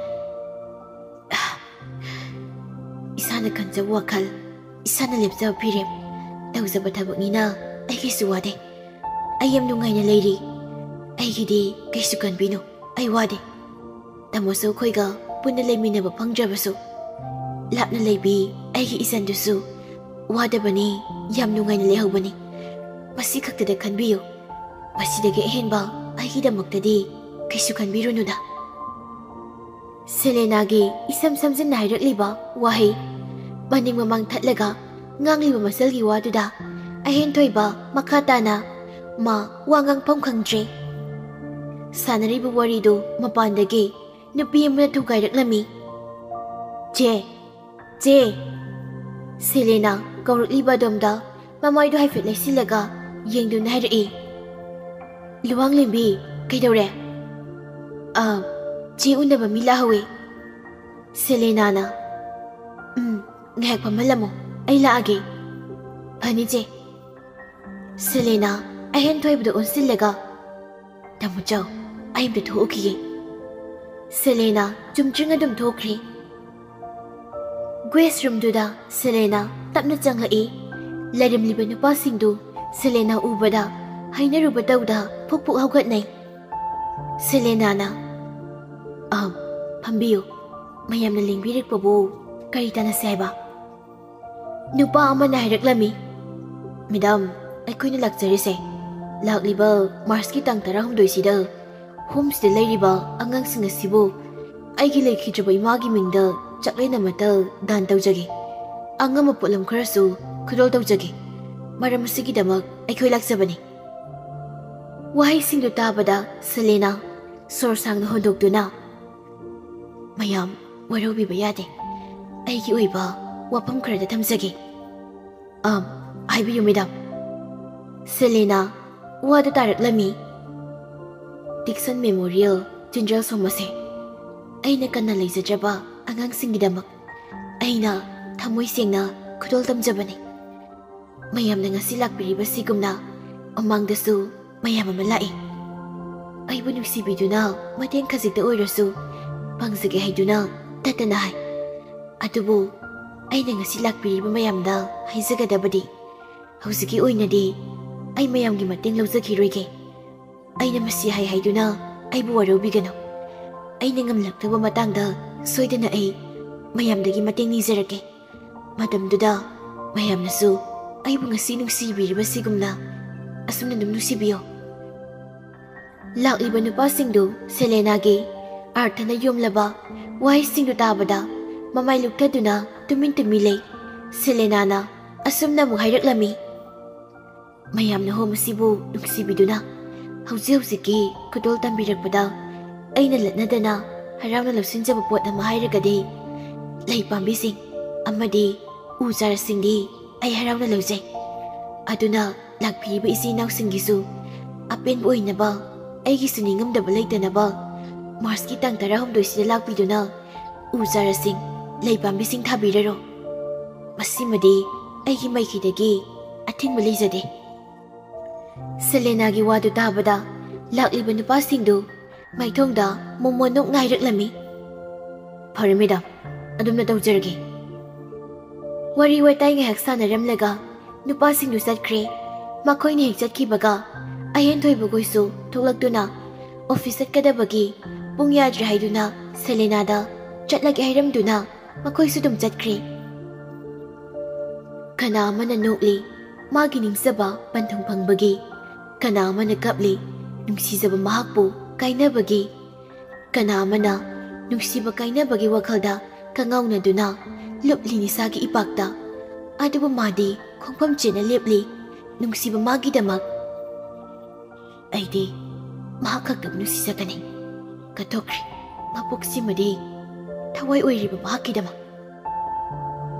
ꯏꯁꯥꯅ ꯈꯟꯖꯕ ꯋꯥꯈꯜ, ꯏꯁꯥꯅ ꯂꯦꯞꯆꯕ ꯐꯤꯔꯦꯞ, ꯇꯧꯖꯕ ꯊꯕꯛꯅꯤꯅ ꯑꯩꯒꯤꯁꯨ ꯋꯥꯗꯦ꯫ ꯑꯩ ꯌꯥꯝ ꯅꯨꯡꯉꯥꯏꯅ ꯂꯩꯔꯤ꯫ ꯑꯩꯒꯤꯗꯤ ꯀꯩꯁꯨ ꯈꯟꯕꯤꯅꯨ, ꯑꯩ ꯋꯥꯗꯦ꯫ ꯇꯥꯃꯣꯁꯨ ꯑꯩꯈꯣꯏꯒ ꯄꯨꯟꯅ ꯂꯩꯃꯤꯟꯅꯕ ꯐꯪꯗ꯭ꯔꯕꯁꯨ, ꯂꯥꯞꯅ ꯂꯩꯕꯤ ꯑꯩꯒꯤ ꯏꯆꯟꯗꯨꯁꯨ ꯋꯥꯗꯕꯅꯤ, ꯌꯥꯝ ꯅꯨꯡꯉꯥꯏꯅ ꯂꯩꯍꯧꯕꯅꯤ꯫ ꯃꯁꯤ ꯈꯛꯇꯗ ꯈꯟꯕꯤꯌꯨ꯫ ꯃꯁꯤꯗꯒꯤ ꯑꯍꯦꯟꯕ ꯑꯩꯒꯤꯗꯃꯛꯇꯗꯤ ꯀꯩꯁꯨ ꯈꯟꯕꯤꯔꯨꯅꯨꯗ꯫ ꯁꯦꯂꯦꯅꯥꯒꯤ ꯏꯁꯝ ꯁꯝꯖꯤꯟꯅ ꯍꯥꯏꯔꯛꯂꯤꯕ ꯋꯥꯍꯩ ꯃꯅꯤꯡ ꯃꯃꯥꯡ ꯊꯠꯂꯒ ꯉꯥꯡꯂꯤꯕ ꯃꯆꯜꯒꯤ ꯋꯥꯗꯨꯗ ꯑꯍꯦꯟꯊꯣꯏꯕ ꯃꯈꯥ ꯇꯥꯅ ꯃꯥ ꯋꯥ ꯉꯥꯡꯐꯝ ꯈꯪꯗ꯭ꯔꯦ꯫ ꯁꯥꯟꯅꯔꯤꯕ ꯋꯥꯔꯤꯗꯨ ꯃꯄꯥꯟꯗꯒꯤ ꯅꯨꯄꯤ ꯑꯃꯅ ꯊꯨꯒꯥꯏꯔꯛꯂꯝꯃꯤ꯫ "ꯆꯦ, ꯆꯦ!" ꯁꯦꯂꯦꯅꯥ ꯀꯧꯔꯛꯂꯤꯕ ꯑꯗꯣꯝꯗ ꯃꯃꯥꯏꯗꯨ ꯍꯥꯏꯐꯦꯠ ꯂꯩꯁꯤꯜꯂꯒ ꯌꯦꯡꯗꯨꯅ ꯍꯥꯏꯔꯛꯏ꯫ "ꯂꯨꯋꯥꯡꯂꯦꯝꯕꯤ, ꯀꯩꯗꯧꯔꯦ?" "ꯑ, ꯆꯦ ꯎꯅꯕ ꯃꯤ ꯂꯥꯛꯍꯧꯋꯤ꯫" ꯁꯦꯂꯦꯅꯥꯅ, "ꯎꯝ, ꯉꯥꯏꯍꯥꯛ ꯐꯝꯍꯜꯂꯝꯃꯣ, ꯑꯩ ꯂꯥꯛꯑꯒꯦ꯫" "ꯐꯅꯤ, ꯆꯦ꯫" ꯁꯦꯂꯦꯅꯥ ꯑꯍꯦꯟ ꯊꯣꯏꯕꯗ ꯑꯣꯟꯁꯤꯜꯂꯒ, "ꯇꯥꯃꯣ ꯆꯥꯎ, ꯑꯩ ꯑꯝꯇ ꯊꯣꯛꯎꯈꯤꯒꯦ꯫" ꯁꯦꯂꯦꯅꯥ ꯆꯨꯝꯗ꯭ꯔꯤꯡ ꯑꯗꯨꯝ ꯊꯣꯛꯈ꯭ꯔꯦ꯫ ꯒ꯭ꯋꯦꯁ ꯔꯨꯝꯗꯨꯗ ꯁꯦꯂꯦꯅꯥ ꯇꯞꯅ ꯆꯪꯂꯛꯏ꯫ ꯂꯩꯔꯝꯂꯤꯕ ꯅꯨꯄꯥꯁꯤꯡꯗꯨ ꯁꯦꯂꯦꯅꯥ ꯎꯕꯗ ꯍꯩꯅꯔꯨꯕ ꯇꯧꯗ ꯐꯨꯛ ꯐꯨꯛ ꯍꯧꯒꯠꯅꯩ꯫ ꯁꯦꯂꯦꯅꯥꯅ, "ꯑꯍꯝ, ꯐꯝꯕꯤꯌꯨ꯫ ꯃꯌꯥꯝꯅ ꯂꯦꯡꯕꯤꯔꯛꯄꯕꯨ ꯀꯔꯤ ꯇꯥꯟꯅꯁꯦ ꯍꯥꯏꯕ?" ꯅꯨꯄꯥ ꯑꯃꯅ ꯍꯥꯏꯔꯛꯂꯝꯃꯤ, "ꯃꯦꯗꯥꯝ, ꯑꯩꯈꯣꯏꯅ ꯂꯥꯛꯆꯔꯤꯁꯦ ꯂꯥꯛꯂꯤꯕ ꯃꯥꯔꯆꯀꯤ ꯇꯥꯡ ꯇꯔꯥꯍꯨꯝꯗꯣꯏꯁꯤꯗ ꯍꯣꯝꯁꯤꯗ ꯂꯩꯔꯤꯕ ꯑꯉꯥꯡꯁꯤꯡ ꯑꯁꯤꯕꯨ ꯑꯩꯒꯤ ꯂꯩꯈꯤꯗ꯭ꯔꯕ ꯏꯃꯥꯒꯤ ꯃꯤꯡꯗ ꯆꯥꯛꯂꯦꯟ ꯑꯃꯇ ꯗꯥꯟ ꯇꯧꯖꯒꯦ꯫ ꯑꯉꯝꯕ ꯄꯣꯠꯂꯝ ꯈꯔꯁꯨ ꯈꯨꯗꯣꯜ ꯇꯧꯖꯒꯦ꯫ ꯃꯔꯝ ꯑꯁꯤꯒꯤꯗꯃꯛ ꯑꯩꯈꯣꯏ ꯂꯥꯛꯆꯕꯅꯤ꯫" ꯋꯥꯍꯩꯁꯤꯡꯗꯨ ꯇꯥꯕꯗ ꯁꯦꯂꯦꯅꯥ ꯁꯣꯔ ꯁꯥꯡꯅ ꯍꯣꯟꯗꯣꯛꯇꯨꯅ, "ꯃꯌꯥꯝ ꯋꯥꯔꯧꯕꯤꯕ ꯌꯥꯗꯦ꯫ ꯑꯩꯒꯤ ꯑꯣꯏꯕ ꯋꯥꯐꯝ ꯈꯔꯗ ꯊꯝꯖꯒꯦ꯫" "ꯑꯝ, ꯍꯥꯏꯕꯤꯌꯨ, ꯃꯦꯗꯥꯝ꯫" ꯁꯦꯂꯦꯅꯥ ꯋꯥꯗ ꯇꯥꯔꯛꯂꯝꯃꯤ꯫ "ꯗꯤꯛꯁꯟ ꯃꯦꯃꯣꯔꯤꯌꯦꯜ ꯆꯤꯜꯗ꯭ꯔꯦꯟꯁ ꯍꯣꯝ ꯑꯁꯦ ꯑꯩꯅ ꯀꯟꯅ ꯂꯩꯖꯗ꯭ꯔꯕ ꯑꯉꯥꯡꯁꯤꯡꯒꯤꯗꯃꯛ ꯑꯩꯅ ꯊꯃꯣꯏ ꯁꯦꯡꯅ ꯈꯨꯗꯣꯜ ꯇꯝꯖꯕꯅꯤ꯫ ꯃꯌꯥꯝꯅ ꯉꯁꯤ ꯂꯥꯛꯄꯤꯔꯤꯕꯁꯤꯒꯨꯝꯅ ꯃꯃꯥꯡꯗꯁꯨ ꯃꯌꯥꯝ ꯑꯃ ꯂꯥꯛꯏ꯫ ꯑꯩꯕꯨ ꯅꯨꯡꯁꯤꯕꯤꯗꯨꯅ ꯃꯇꯦꯡ ꯈꯖꯤꯛꯇ ꯑꯣꯏꯔꯁꯨ ꯄꯥꯡꯖꯒꯦ ꯍꯥꯏꯗꯨꯅ ꯇꯠꯇꯅ ꯍꯥꯏ꯫ ꯑꯗꯨꯕꯨ ꯑꯩꯅ ꯉꯁꯤ ꯂꯥꯛꯄꯤꯔꯤꯕ ꯃꯌꯥꯝꯗ ꯍꯥꯏꯖꯒꯗꯕꯗꯤ, ꯍꯧꯖꯤꯛꯀꯤ ꯑꯣꯏꯅꯗꯤ ꯑꯩ ꯃꯌꯥꯝꯒꯤ ꯃꯇꯦꯡ ꯂꯧꯖꯈꯤꯔꯣꯏꯒꯦ꯫ ꯑꯩꯅ ꯃꯁꯤ ꯍꯥꯏ ꯍꯥꯏꯗꯨꯅ ꯑꯩꯕꯨ ꯋꯥꯔꯧꯕꯤꯒꯅꯨ꯫ ꯑꯩꯅ ꯉꯝꯂꯛꯇꯕ ꯃꯇꯥꯡꯗ ꯁꯣꯏꯗꯅ ꯑꯩ ꯃꯌꯥꯝꯗꯒꯤ ꯃꯇꯦꯡ ꯅꯤꯖꯔꯛꯀꯦ꯫ ꯃꯇꯝꯗꯨꯗ ꯃꯌꯥꯝꯅꯁꯨ ꯑꯩꯕꯨ ꯉꯁꯤ ꯅꯨꯡꯁꯤꯕꯤꯔꯤꯕꯁꯤꯒꯨꯝꯅ ꯑꯁꯨꯝꯅ ꯑꯗꯨꯝ ꯅꯨꯡꯁꯤꯕꯤꯌꯨ꯫" ꯂꯥꯛꯂꯤꯕ ꯅꯨꯄꯥꯁꯤꯡꯗꯨ ꯁꯦꯂꯦꯅꯥꯒꯤ ꯑꯥꯔꯊꯅ ꯌꯣꯝꯂꯕ ꯋꯥꯍꯩꯁꯤꯡꯗꯨ ꯇꯥꯕꯗ ꯃꯃꯥꯏ ꯂꯨꯞꯊꯗꯨꯅ ꯇꯨꯃꯤꯟ ꯇꯨꯃꯤꯟ ꯂꯩ꯫ ꯁꯦꯂꯦꯅꯥꯅ ꯑꯁꯨꯝꯅ ꯑꯃꯨꯛ ꯍꯥꯏꯔꯛꯂꯝꯃꯤ, "ꯃꯌꯥꯝꯅ ꯍꯣꯝ ꯑꯁꯤꯕꯨ ꯅꯨꯡꯁꯤꯕꯤꯗꯨꯅ ꯍꯧꯖꯤꯛ ꯍꯧꯖꯤꯛꯀꯤ ꯈꯨꯗꯣꯜ ꯇꯝꯕꯤꯔꯛꯄꯗ ꯑꯩꯅ ꯂꯠꯅꯗꯅ ꯍꯔꯥꯎꯅ ꯂꯧꯁꯤꯟꯖꯕ ꯄꯣꯠ ꯑꯃ ꯍꯥꯏꯔꯒꯗꯤ ꯂꯩ ꯄꯥꯝꯕꯤꯁꯤꯡ ꯑꯃꯗꯤ ꯎ ꯆꯥꯔꯥꯁꯤꯡꯗꯤ ꯑꯩ ꯍꯔꯥꯎꯅ ꯂꯧꯖꯩ꯫ ꯑꯗꯨꯅ ꯂꯥꯛꯄꯤꯔꯤꯕ ꯏꯆꯤꯟ ꯏꯅꯥꯎꯁꯤꯡꯒꯤꯁꯨ ꯑꯄꯦꯟꯕ ꯑꯣꯏꯅꯕ, ꯑꯩꯒꯤꯁꯨ ꯅꯤꯡꯉꯝꯗꯕ ꯂꯩꯇꯅꯕ ꯃꯥꯔꯆꯀꯤ ꯇꯥꯡ ꯇꯔꯥꯍꯨꯝꯗꯣꯏꯁꯤꯗ ꯂꯥꯛꯄꯤꯗꯨꯅ ꯎ ꯆꯥꯔꯥꯁꯤꯡ, ꯂꯩ ꯄꯥꯝꯕꯤꯁꯤꯡ ꯊꯥꯕꯤꯔꯔꯣ꯫ ꯃꯁꯤꯃꯗꯤ ꯑꯩꯒꯤ ꯃꯥꯏꯀꯩꯗꯒꯤ ꯑꯊꯤꯡꯕ ꯂꯩꯖꯗꯦ꯫" ꯁꯦꯂꯦꯅꯥꯒꯤ ꯋꯥꯗꯨ ꯇꯥꯕꯗ ꯂꯥꯛꯂꯤꯕ ꯅꯨꯄꯥꯁꯤꯡꯗꯨ ꯃꯥꯏꯊꯣꯡꯗ ꯃꯣꯃꯣꯟ ꯅꯣꯛ ꯉꯥꯏꯔꯛꯂꯝꯃꯤ꯫ "ꯐꯔꯦ ꯃꯦꯗꯥꯝ, ꯑꯗꯨꯝꯅ ꯇꯧꯖꯔꯒꯦ꯫" ꯋꯥꯔꯤ ꯋꯥꯇꯥꯏ ꯉꯥꯏꯍꯥꯛ ꯁꯥꯟꯅꯔꯝꯂꯒ ꯅꯨꯄꯥꯁꯤꯡꯗꯨ ꯆꯠꯈ꯭ꯔꯦ꯫ ꯃꯈꯣꯏꯅ ꯍꯦꯛ ꯆꯠꯈꯤꯕꯒ ꯑꯍꯦꯟ ꯊꯣꯏꯕꯈꯣꯏꯁꯨ ꯊꯣꯛꯂꯛꯇꯨꯅ ꯑꯣꯐꯤꯁ ꯆꯠꯀꯗꯕꯒꯤ ꯄꯨꯡ ꯌꯥꯗ꯭ꯔꯦ ꯍꯥꯏꯗꯨꯅ ꯁꯦꯂꯦꯅꯥꯗ ꯆꯠꯂꯒꯦ ꯍꯥꯏꯔꯝꯗꯨꯅ ꯃꯈꯣꯏꯁꯨ ꯑꯗꯨꯝ ꯆꯠꯈ꯭ꯔꯦ꯫ ꯀꯅꯥ ꯑꯃꯅ ꯅꯣꯛꯂꯤ, ꯃꯥꯒꯤ ꯅꯤꯡꯖꯕ ꯄꯟꯊꯨꯡ ꯐꯪꯕꯒꯤ꯫ ꯀꯅꯥ ꯑꯃꯅ ꯀꯞꯂꯤ, ꯅꯨꯡꯁꯤꯖꯕ ꯃꯍꯥꯛꯄꯨ ꯀꯥꯏꯅꯕꯒꯤ꯫ ꯀꯅꯥ ꯑꯃꯅ ꯅꯨꯡꯁꯤꯕ ꯀꯥꯏꯅꯕꯒꯤ ꯋꯥꯈꯜꯗ ꯀꯉꯥꯎꯅꯗꯨꯅ ꯂꯨꯞꯂꯤ ꯅꯤꯁꯥꯒꯤ ꯏꯄꯥꯛꯇ꯫ ꯑꯗꯨꯕꯨ ꯃꯥꯗꯤ ꯈꯣꯡꯐꯝ ꯆꯦꯠꯅ ꯂꯦꯞꯂꯤ, ꯅꯨꯡꯁꯤꯕ ꯃꯥꯒꯤꯗꯃꯛ꯫ ꯑꯩꯗꯤ ꯃꯍꯥꯛ ꯈꯛꯇꯕꯨ ꯅꯨꯡꯁꯤꯖꯒꯅꯤ꯫ ꯀꯠꯊꯣꯛꯈ꯭ꯔꯦ ꯃꯄꯣꯛꯁꯤꯃꯗꯤ ꯊꯋꯥꯏ ꯑꯣꯏꯔꯤꯕ ꯃꯍꯥꯛꯀꯤꯗꯃꯛ꯫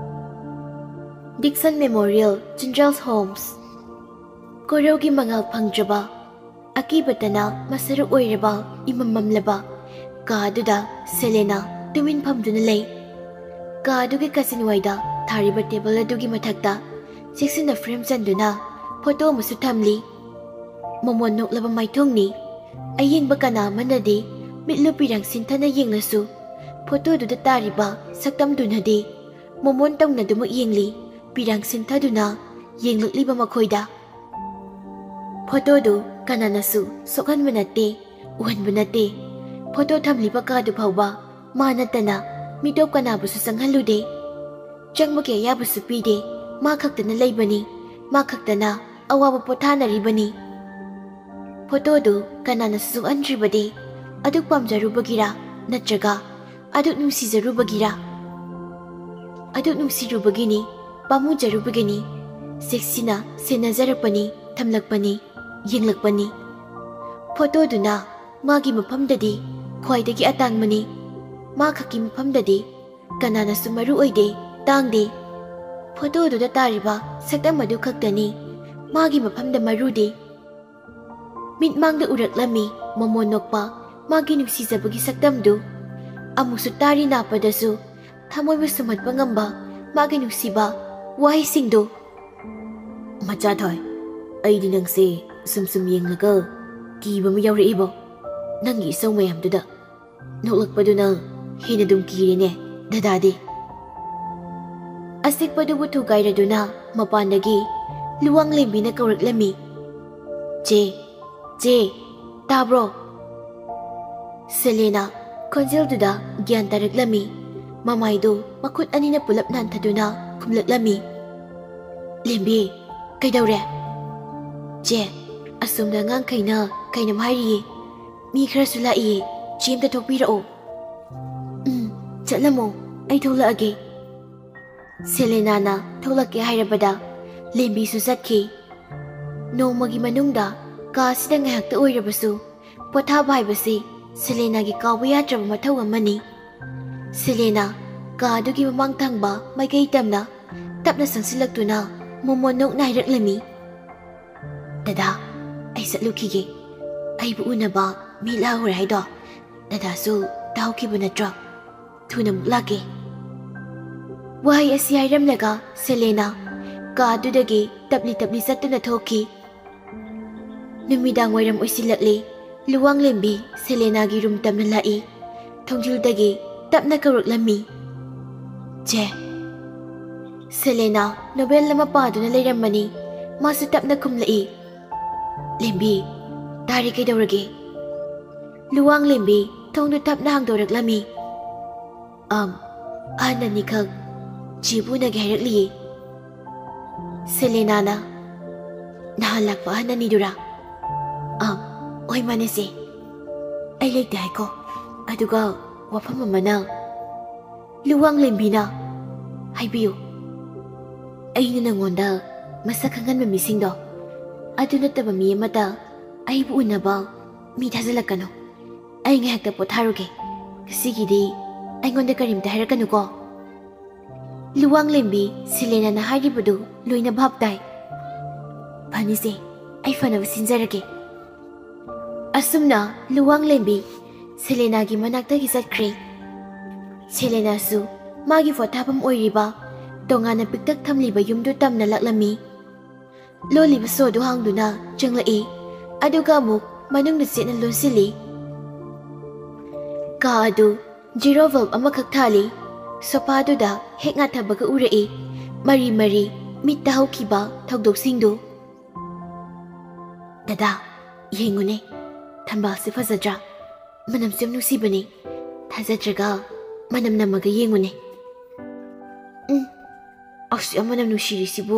Dixon memorial children's homes. ꯀꯣꯔꯧꯒꯤ ꯃꯉꯥꯜ ꯐꯪꯗ꯭ꯔꯕ, ꯑꯀꯤꯕꯇꯅ ꯃꯁꯔꯨꯛ ꯑꯣꯏꯔꯕ ꯏꯃꯝ ꯃꯝꯂꯕ ꯀꯥ ꯑꯗꯨꯗ ꯁꯦꯂꯦꯅꯥ ꯇꯨꯃꯤꯟ ꯐꯝꯗꯨꯅ ꯂꯩ꯫ ꯀꯥ ꯑꯗꯨꯒꯤ ꯀꯥꯆꯤꯟꯋꯥꯏꯗ ꯊꯥꯔꯤꯕ ꯇꯦꯕꯜ ꯑꯗꯨꯒꯤ ꯃꯊꯛꯇ ꯆꯦꯛꯁꯤꯟꯅ ꯐ꯭ꯔꯦꯝ ꯆꯟꯗꯨꯅ ꯐꯣꯇꯣ ꯑꯃꯁꯨ ꯊꯝꯂꯤ꯫ ꯃꯣꯃꯣꯟ ꯅꯣꯛꯂꯕ ꯃꯥꯏꯊꯣꯡꯅꯤ꯫ ꯑꯌꯦꯡꯕ ꯀꯅꯥ ꯑꯃꯅꯗꯤ ꯃꯤꯠꯂꯨ ꯄꯤꯔꯥꯡ ꯁꯤꯟꯊꯅ ꯌꯦꯡꯂꯁꯨ, ꯐꯣꯇꯣꯗꯨꯗ ꯇꯥꯔꯤꯕ ꯁꯛꯇꯝꯗꯨꯅꯗꯤ ꯃꯣꯃꯣꯟ ꯇꯧꯅꯗꯨꯃꯛ ꯌꯦꯡꯂꯤ, ꯄꯤꯔꯥꯡ ꯁꯤꯟꯊꯗꯨꯅ ꯌꯦꯡꯂꯛꯂꯤꯕ ꯃꯈꯣꯏꯗ꯫ ꯐꯣꯇꯣꯗꯨ ꯀꯅꯥꯅꯁꯨ ꯁꯣꯛꯍꯟꯕ ꯅꯠꯇꯦ, ꯎꯍꯟꯕ ꯅꯠꯇꯦ꯫ ꯐꯣꯇꯣ ꯊꯝꯂꯤꯕ ꯀꯥꯗꯨ ꯐꯥꯎꯕ ꯃꯥ ꯅꯠꯇꯅ ꯃꯤꯇꯣꯞ ꯀꯅꯥꯕꯨꯁꯨ ꯆꯪꯍꯜꯂꯨꯗꯦ꯫ ꯆꯪꯕꯒꯤ ꯑꯌꯥꯕꯁꯨ ꯄꯤꯗꯦ꯫ ꯃꯥ ꯈꯛꯇꯅ ꯂꯩꯕꯅꯤ, ꯃꯥ ꯈꯛꯇꯅ ꯑꯋꯥꯕ ꯄꯣꯊꯥꯅꯔꯤꯕꯅꯤ꯫ ꯐꯣꯇꯣꯗꯨ ꯀꯅꯥꯅꯁꯨ ꯁꯣꯛꯍꯟꯗ꯭ꯔꯤꯕꯗꯤ ꯑꯗꯨꯛ ꯄꯥꯝꯖꯔꯨꯕꯒꯤꯔꯥ, ꯅꯠꯇ꯭ꯔꯒ ꯑꯗꯨꯛ ꯅꯨꯡꯁꯤꯖꯔꯨꯕꯒꯤꯔꯥ? ꯑꯗꯨꯛ ꯅꯨꯡꯁꯤꯔꯨꯕꯒꯤꯅꯤ, ꯄꯥꯝꯃꯨꯖꯔꯨꯕꯒꯤꯅꯤ, ꯆꯦꯛꯁꯤꯟꯅ ꯁꯦꯟꯅꯖꯔꯛꯄꯅꯤ, ꯊꯝꯂꯛꯄꯅꯤ, ꯌꯦꯡꯂꯛꯄꯅꯤ꯫ ꯐꯣꯇꯣꯗꯨꯅ ꯃꯥꯒꯤ ꯃꯐꯝꯗꯗꯤ ꯈ꯭ꯋꯥꯏꯗꯒꯤ ꯑꯇꯥꯡꯕꯅꯤ, ꯃꯥ ꯈꯛꯀꯤ ꯃꯐꯝꯗꯗꯤ ꯀꯅꯥꯅꯁꯨ ꯃꯔꯨ ꯑꯣꯏꯗꯦ, ꯇꯥꯡꯗꯦ꯫ ꯐꯣꯇꯣꯗꯨꯗ ꯇꯥꯔꯤꯕ ꯁꯛꯇꯝ ꯑꯗꯨ ꯈꯛꯇꯅꯤ ꯃꯥꯒꯤ ꯃꯐꯝꯗ ꯃꯔꯨꯗꯤ꯫ ꯃꯤꯠꯃꯥꯡꯗ ꯎꯔꯛꯂꯝꯃꯤ ꯃꯣꯃꯣꯟ ꯅꯣꯛꯄ ꯃꯥꯒꯤ ꯅꯨꯡꯁꯤꯖꯕꯒꯤ ꯁꯛꯇꯝꯗꯨ꯫ ꯑꯃꯨꯛꯁꯨ ꯇꯥꯔꯤ ꯅꯥꯞꯄꯗꯁꯨ ꯊꯃꯣꯏꯕꯨ ꯁꯨꯝꯍꯠꯄ ꯉꯝꯕ ꯃꯥꯒꯤ ꯅꯨꯡꯁꯤꯕ ꯋꯥꯍꯩꯁꯤꯡꯗꯨ꯫ "ꯃꯆꯥꯊꯣꯏ, ꯑꯩꯗꯤ ꯅꯪꯁꯦ ꯁꯨꯝ ꯁꯨꯝ ꯌꯦꯡꯂꯒ ꯀꯤꯕ ꯑꯃ ꯌꯥꯎꯔꯛꯏꯕꯣ, ꯅꯪꯒꯤ ꯏꯁꯧ ꯃꯌꯥꯝꯗꯨꯗ꯫ ꯅꯣꯛꯂꯛꯄꯗꯨꯅ ꯍꯦꯟꯅ ꯑꯗꯨꯝ ꯀꯤꯔꯦꯅꯦ, ꯗꯗꯥꯗꯤ?" ꯑꯁꯤꯛꯄꯗꯨꯕꯨ ꯊꯨꯒꯥꯏꯔꯗꯨꯅ ꯃꯄꯥꯟꯗꯒꯤ ꯂꯨꯋꯥꯡꯂꯦꯝꯕꯤꯅ ꯀꯧꯔꯛꯂꯝꯃꯤ꯫ "ꯆꯦ, ꯆꯦ, ꯇꯥꯕ꯭ꯔꯣ?" ꯁꯦꯂꯦꯅꯥ ꯈꯣꯟꯖꯦꯜꯗꯨꯗ ꯒ꯭ꯌꯥꯟ ꯇꯥꯔꯛꯂꯝꯃꯤ꯫ ꯃꯃꯥꯏꯗꯨ ꯃꯈꯨꯠ ꯑꯅꯤꯅ ꯄꯨꯂꯞ ꯅꯥꯟꯊꯗꯨꯅ ꯈꯨꯝꯂꯛꯂꯝꯃꯤ꯫ "ꯂꯦꯝꯕꯤ, ꯀꯩꯗꯧꯔꯦ?" "ꯆꯦ, ꯑꯁꯣꯝꯗ ꯑꯉꯥꯡꯈꯩꯅ ꯀꯩꯅꯣꯝ ꯍꯥꯏꯔꯤꯌꯦ꯫ ꯃꯤ ꯈꯔꯁꯨ ꯂꯥꯛꯏꯌꯦ꯫ ꯆꯦ ꯑꯝꯇ ꯊꯣꯛꯄꯤꯔꯛꯑꯣ꯫" "ꯎꯝ, ꯆꯠꯂꯝꯃꯣ꯫ ꯑꯩ ꯊꯣꯛꯂꯛꯑꯒꯦ꯫" ꯁꯦꯂꯦꯅꯥꯅ ꯊꯣꯛꯂꯛꯀꯦ ꯍꯥꯏꯔꯕꯗ ꯂꯦꯝꯕꯤꯁꯨ ꯆꯠꯈꯤ꯫ ꯅꯣꯡꯃꯒꯤ ꯃꯅꯨꯡꯗ ꯀꯥ ꯑꯁꯤꯗ ꯉꯥꯏꯍꯥꯛꯇ ꯑꯣꯏꯔꯕꯁꯨ ꯄꯣꯊꯥꯕ ꯍꯥꯏꯕꯁꯤ ꯁꯦꯂꯦꯅꯥꯒꯤ ꯀꯥꯎꯕ ꯌꯥꯗ꯭ꯔꯕ ꯃꯊꯧ ꯑꯃꯅꯤ꯫ ꯁꯦꯂꯦꯅꯥ ꯀꯥ ꯑꯗꯨꯒꯤ ꯃꯃꯥꯡ ꯊꯪꯕ ꯃꯥꯏꯀꯩ ꯇꯝꯅ ꯇꯞꯅ ꯆꯪꯁꯤꯜꯂꯛꯇꯨꯅ ꯃꯣꯃꯣꯟ ꯅꯣꯛꯅ ꯍꯥꯏꯔꯛꯂꯝꯃꯤ꯫ "ꯗꯗꯥ, ꯑꯩ ꯆꯠꯂꯨꯈꯤꯒꯦ꯫ ꯑꯩꯕꯨ ꯎꯅꯕ ꯃꯤ ꯂꯥꯛꯍꯧꯔꯦ ꯍꯥꯏꯗꯣ ꯗꯗꯥꯁꯨ ꯇꯥꯍꯧꯈꯤꯕ ꯅꯠꯇ꯭ꯔꯣ? ꯊꯨꯅ ꯑꯃꯨꯛ ꯂꯥꯛꯀꯦ꯫" ꯋꯥꯍꯩ ꯑꯁꯤ ꯍꯥꯏꯔꯝꯂꯒ ꯁꯦꯂꯦꯅꯥ ꯀꯥ ꯑꯗꯨꯗꯒꯤ ꯇꯞꯂꯤ ꯇꯞꯂꯤ ꯆꯠꯇꯨꯅ ꯊꯣꯛꯈꯤ꯫ ꯅꯨꯃꯤꯗꯥꯡ ꯋꯥꯏꯔꯝ ꯑꯣꯏꯁꯤꯜꯂꯛꯂꯤ꯫ ꯂꯨꯋꯥꯡꯂꯦꯝꯕꯤ ꯁꯦꯂꯦꯅꯥꯒꯤ ꯔꯨꯝ ꯇꯝꯅ ꯂꯥꯛꯏ꯫ ꯊꯣꯡꯖꯤꯜꯗꯒꯤ ꯇꯞꯅ ꯀꯧꯔꯛꯂꯝꯃꯤ꯫ "ꯆꯦ꯫" ꯁꯦꯂꯦꯅꯥ ꯅꯣꯕꯦꯜ ꯑꯃ ꯄꯥꯗꯨꯅ ꯂꯩꯔꯝꯕꯅꯤ꯫ ꯃꯥꯁꯨ ꯇꯞꯅ ꯈꯨꯝꯂꯛꯏ꯫ "ꯂꯦꯝꯕꯤ, ꯇꯥꯔꯦ, ꯀꯩꯗꯧꯔꯒꯦ?" ꯂꯨꯋꯥꯡꯂꯦꯝꯕꯤ ꯊꯣꯡꯗꯨ ꯇꯞꯅ ꯍꯥꯡꯗꯣꯔꯛꯂꯝꯃꯤ꯫ "ꯑꯝ, ꯑꯍꯟ ꯑꯅꯤꯈꯛ ꯆꯦꯕꯨ ꯎꯅꯒꯦ ꯍꯥꯏꯔꯛꯂꯤꯌꯦ꯫" ꯁꯦꯂꯦꯅꯥꯅ, "ꯅꯍꯥꯟ ꯂꯥꯛꯄ ꯑꯍꯟ ꯑꯅꯤꯗꯨꯔꯥ?" "ꯑꯝ, ꯍꯣꯏ, ꯃꯥꯅꯦ ꯆꯦ꯫ ꯑꯩ ꯂꯩꯇꯦ ꯍꯥꯏꯀꯣ꯫ ꯑꯗꯨꯒ ꯋꯥꯐꯝ ꯑꯃꯅ꯫" ꯂꯨꯋꯥꯡꯂꯦꯝꯕꯤꯅ, ꯍꯥꯏꯕꯤꯌꯨ꯫ ꯑꯩꯅ ꯅꯪꯉꯣꯟꯗ ꯃꯁꯛ ꯈꯪꯍꯟꯕ ꯃꯤꯁꯤꯡꯗꯣ, ꯑꯗꯨ ꯅꯠꯇꯕ ꯃꯤ ꯑꯃꯠꯇ ꯑꯩꯕꯨ ꯎꯅꯕ ꯃꯤ ꯊꯥꯖꯤꯜꯂꯛꯀꯅꯨ꯫ ꯑꯩ ꯉꯥꯏꯍꯥꯛꯇ ꯄꯣꯊꯥꯔꯨꯒꯦ꯫ ꯉꯁꯤꯒꯤꯗꯤ ꯑꯩꯉꯣꯟꯗ ꯀꯔꯤꯝꯇ ꯍꯥꯏꯔꯛꯀꯅꯨꯀꯣ꯫ ꯂꯨꯋꯥꯡꯂꯦꯝꯕꯤ, ꯁꯦꯂꯦꯅꯥꯅ ꯍꯥꯏꯔꯤꯕꯗꯨ ꯂꯣꯏꯅ ꯚꯥꯞ ꯇꯥꯏ꯫ ꯐꯅꯤꯁꯦ, ꯑꯩ ꯐꯅꯕ ꯁꯤꯟꯖꯔꯒꯦ꯫ ꯑꯁꯨꯝꯅ ꯂꯨꯋꯥꯡꯂꯦꯝꯕꯤ ꯁꯦꯂꯦꯅꯥꯒꯤ ꯃꯅꯥꯛꯇꯒꯤ ꯆꯠꯈ꯭ꯔꯦ꯫ ꯁꯦꯂꯦꯅꯥꯁꯨ ꯃꯥꯒꯤ ꯄꯣꯊꯥꯐꯝ ꯑꯣꯏꯔꯤꯕ ꯇꯣꯉꯥꯟꯅ ꯄꯤꯛꯇꯛ ꯊꯝꯂꯤꯕ ꯌꯨꯝꯗꯨ ꯇꯝꯅ ꯂꯥꯛꯂꯝꯃꯤ꯫ ꯂꯣꯜꯂꯤꯕ ꯁꯣꯗꯨ ꯍꯥꯡꯗꯨꯅ ꯆꯪꯂꯛꯏ, ꯑꯗꯨꯒ ꯑꯃꯨꯛ ꯃꯅꯨꯡꯗ ꯆꯦꯠꯅ ꯂꯣꯟꯁꯤꯜꯂꯤ꯫ ꯀꯥ ꯑꯗꯨ ꯖꯤꯔꯣ ꯕꯜꯕ ꯑꯃꯈꯛ ꯊꯥꯜꯂꯤ꯫ ꯁꯣꯐꯥꯗꯨꯗ ꯍꯦꯛ ꯉꯥꯊꯕꯒ ꯎꯔꯛꯏ ꯃꯔꯤ ꯃꯔꯤ ꯃꯤꯠꯇ ꯍꯧꯈꯤꯕ ꯊꯧꯗꯣꯛꯁꯤꯡꯗꯨ꯫ "ꯗꯗꯥ, ꯌꯦꯡꯉꯨꯅꯦ, ꯊꯝꯕꯥꯜꯁꯦ ꯐꯖꯗ꯭ꯔꯥ? ꯃꯅꯝꯁꯨ ꯌꯥꯝ ꯅꯨꯡꯁꯤꯕꯅꯦ꯫ ꯊꯥꯖꯗ꯭ꯔꯒ ꯃꯅꯝ ꯅꯝꯃꯒ ꯌꯦꯡꯉꯨꯅꯦ꯫ ꯎꯝ, ꯑꯁꯨꯛ ꯌꯥꯝ ꯃꯅꯝ ꯅꯨꯡꯁꯤꯔꯤꯁꯤꯕꯨ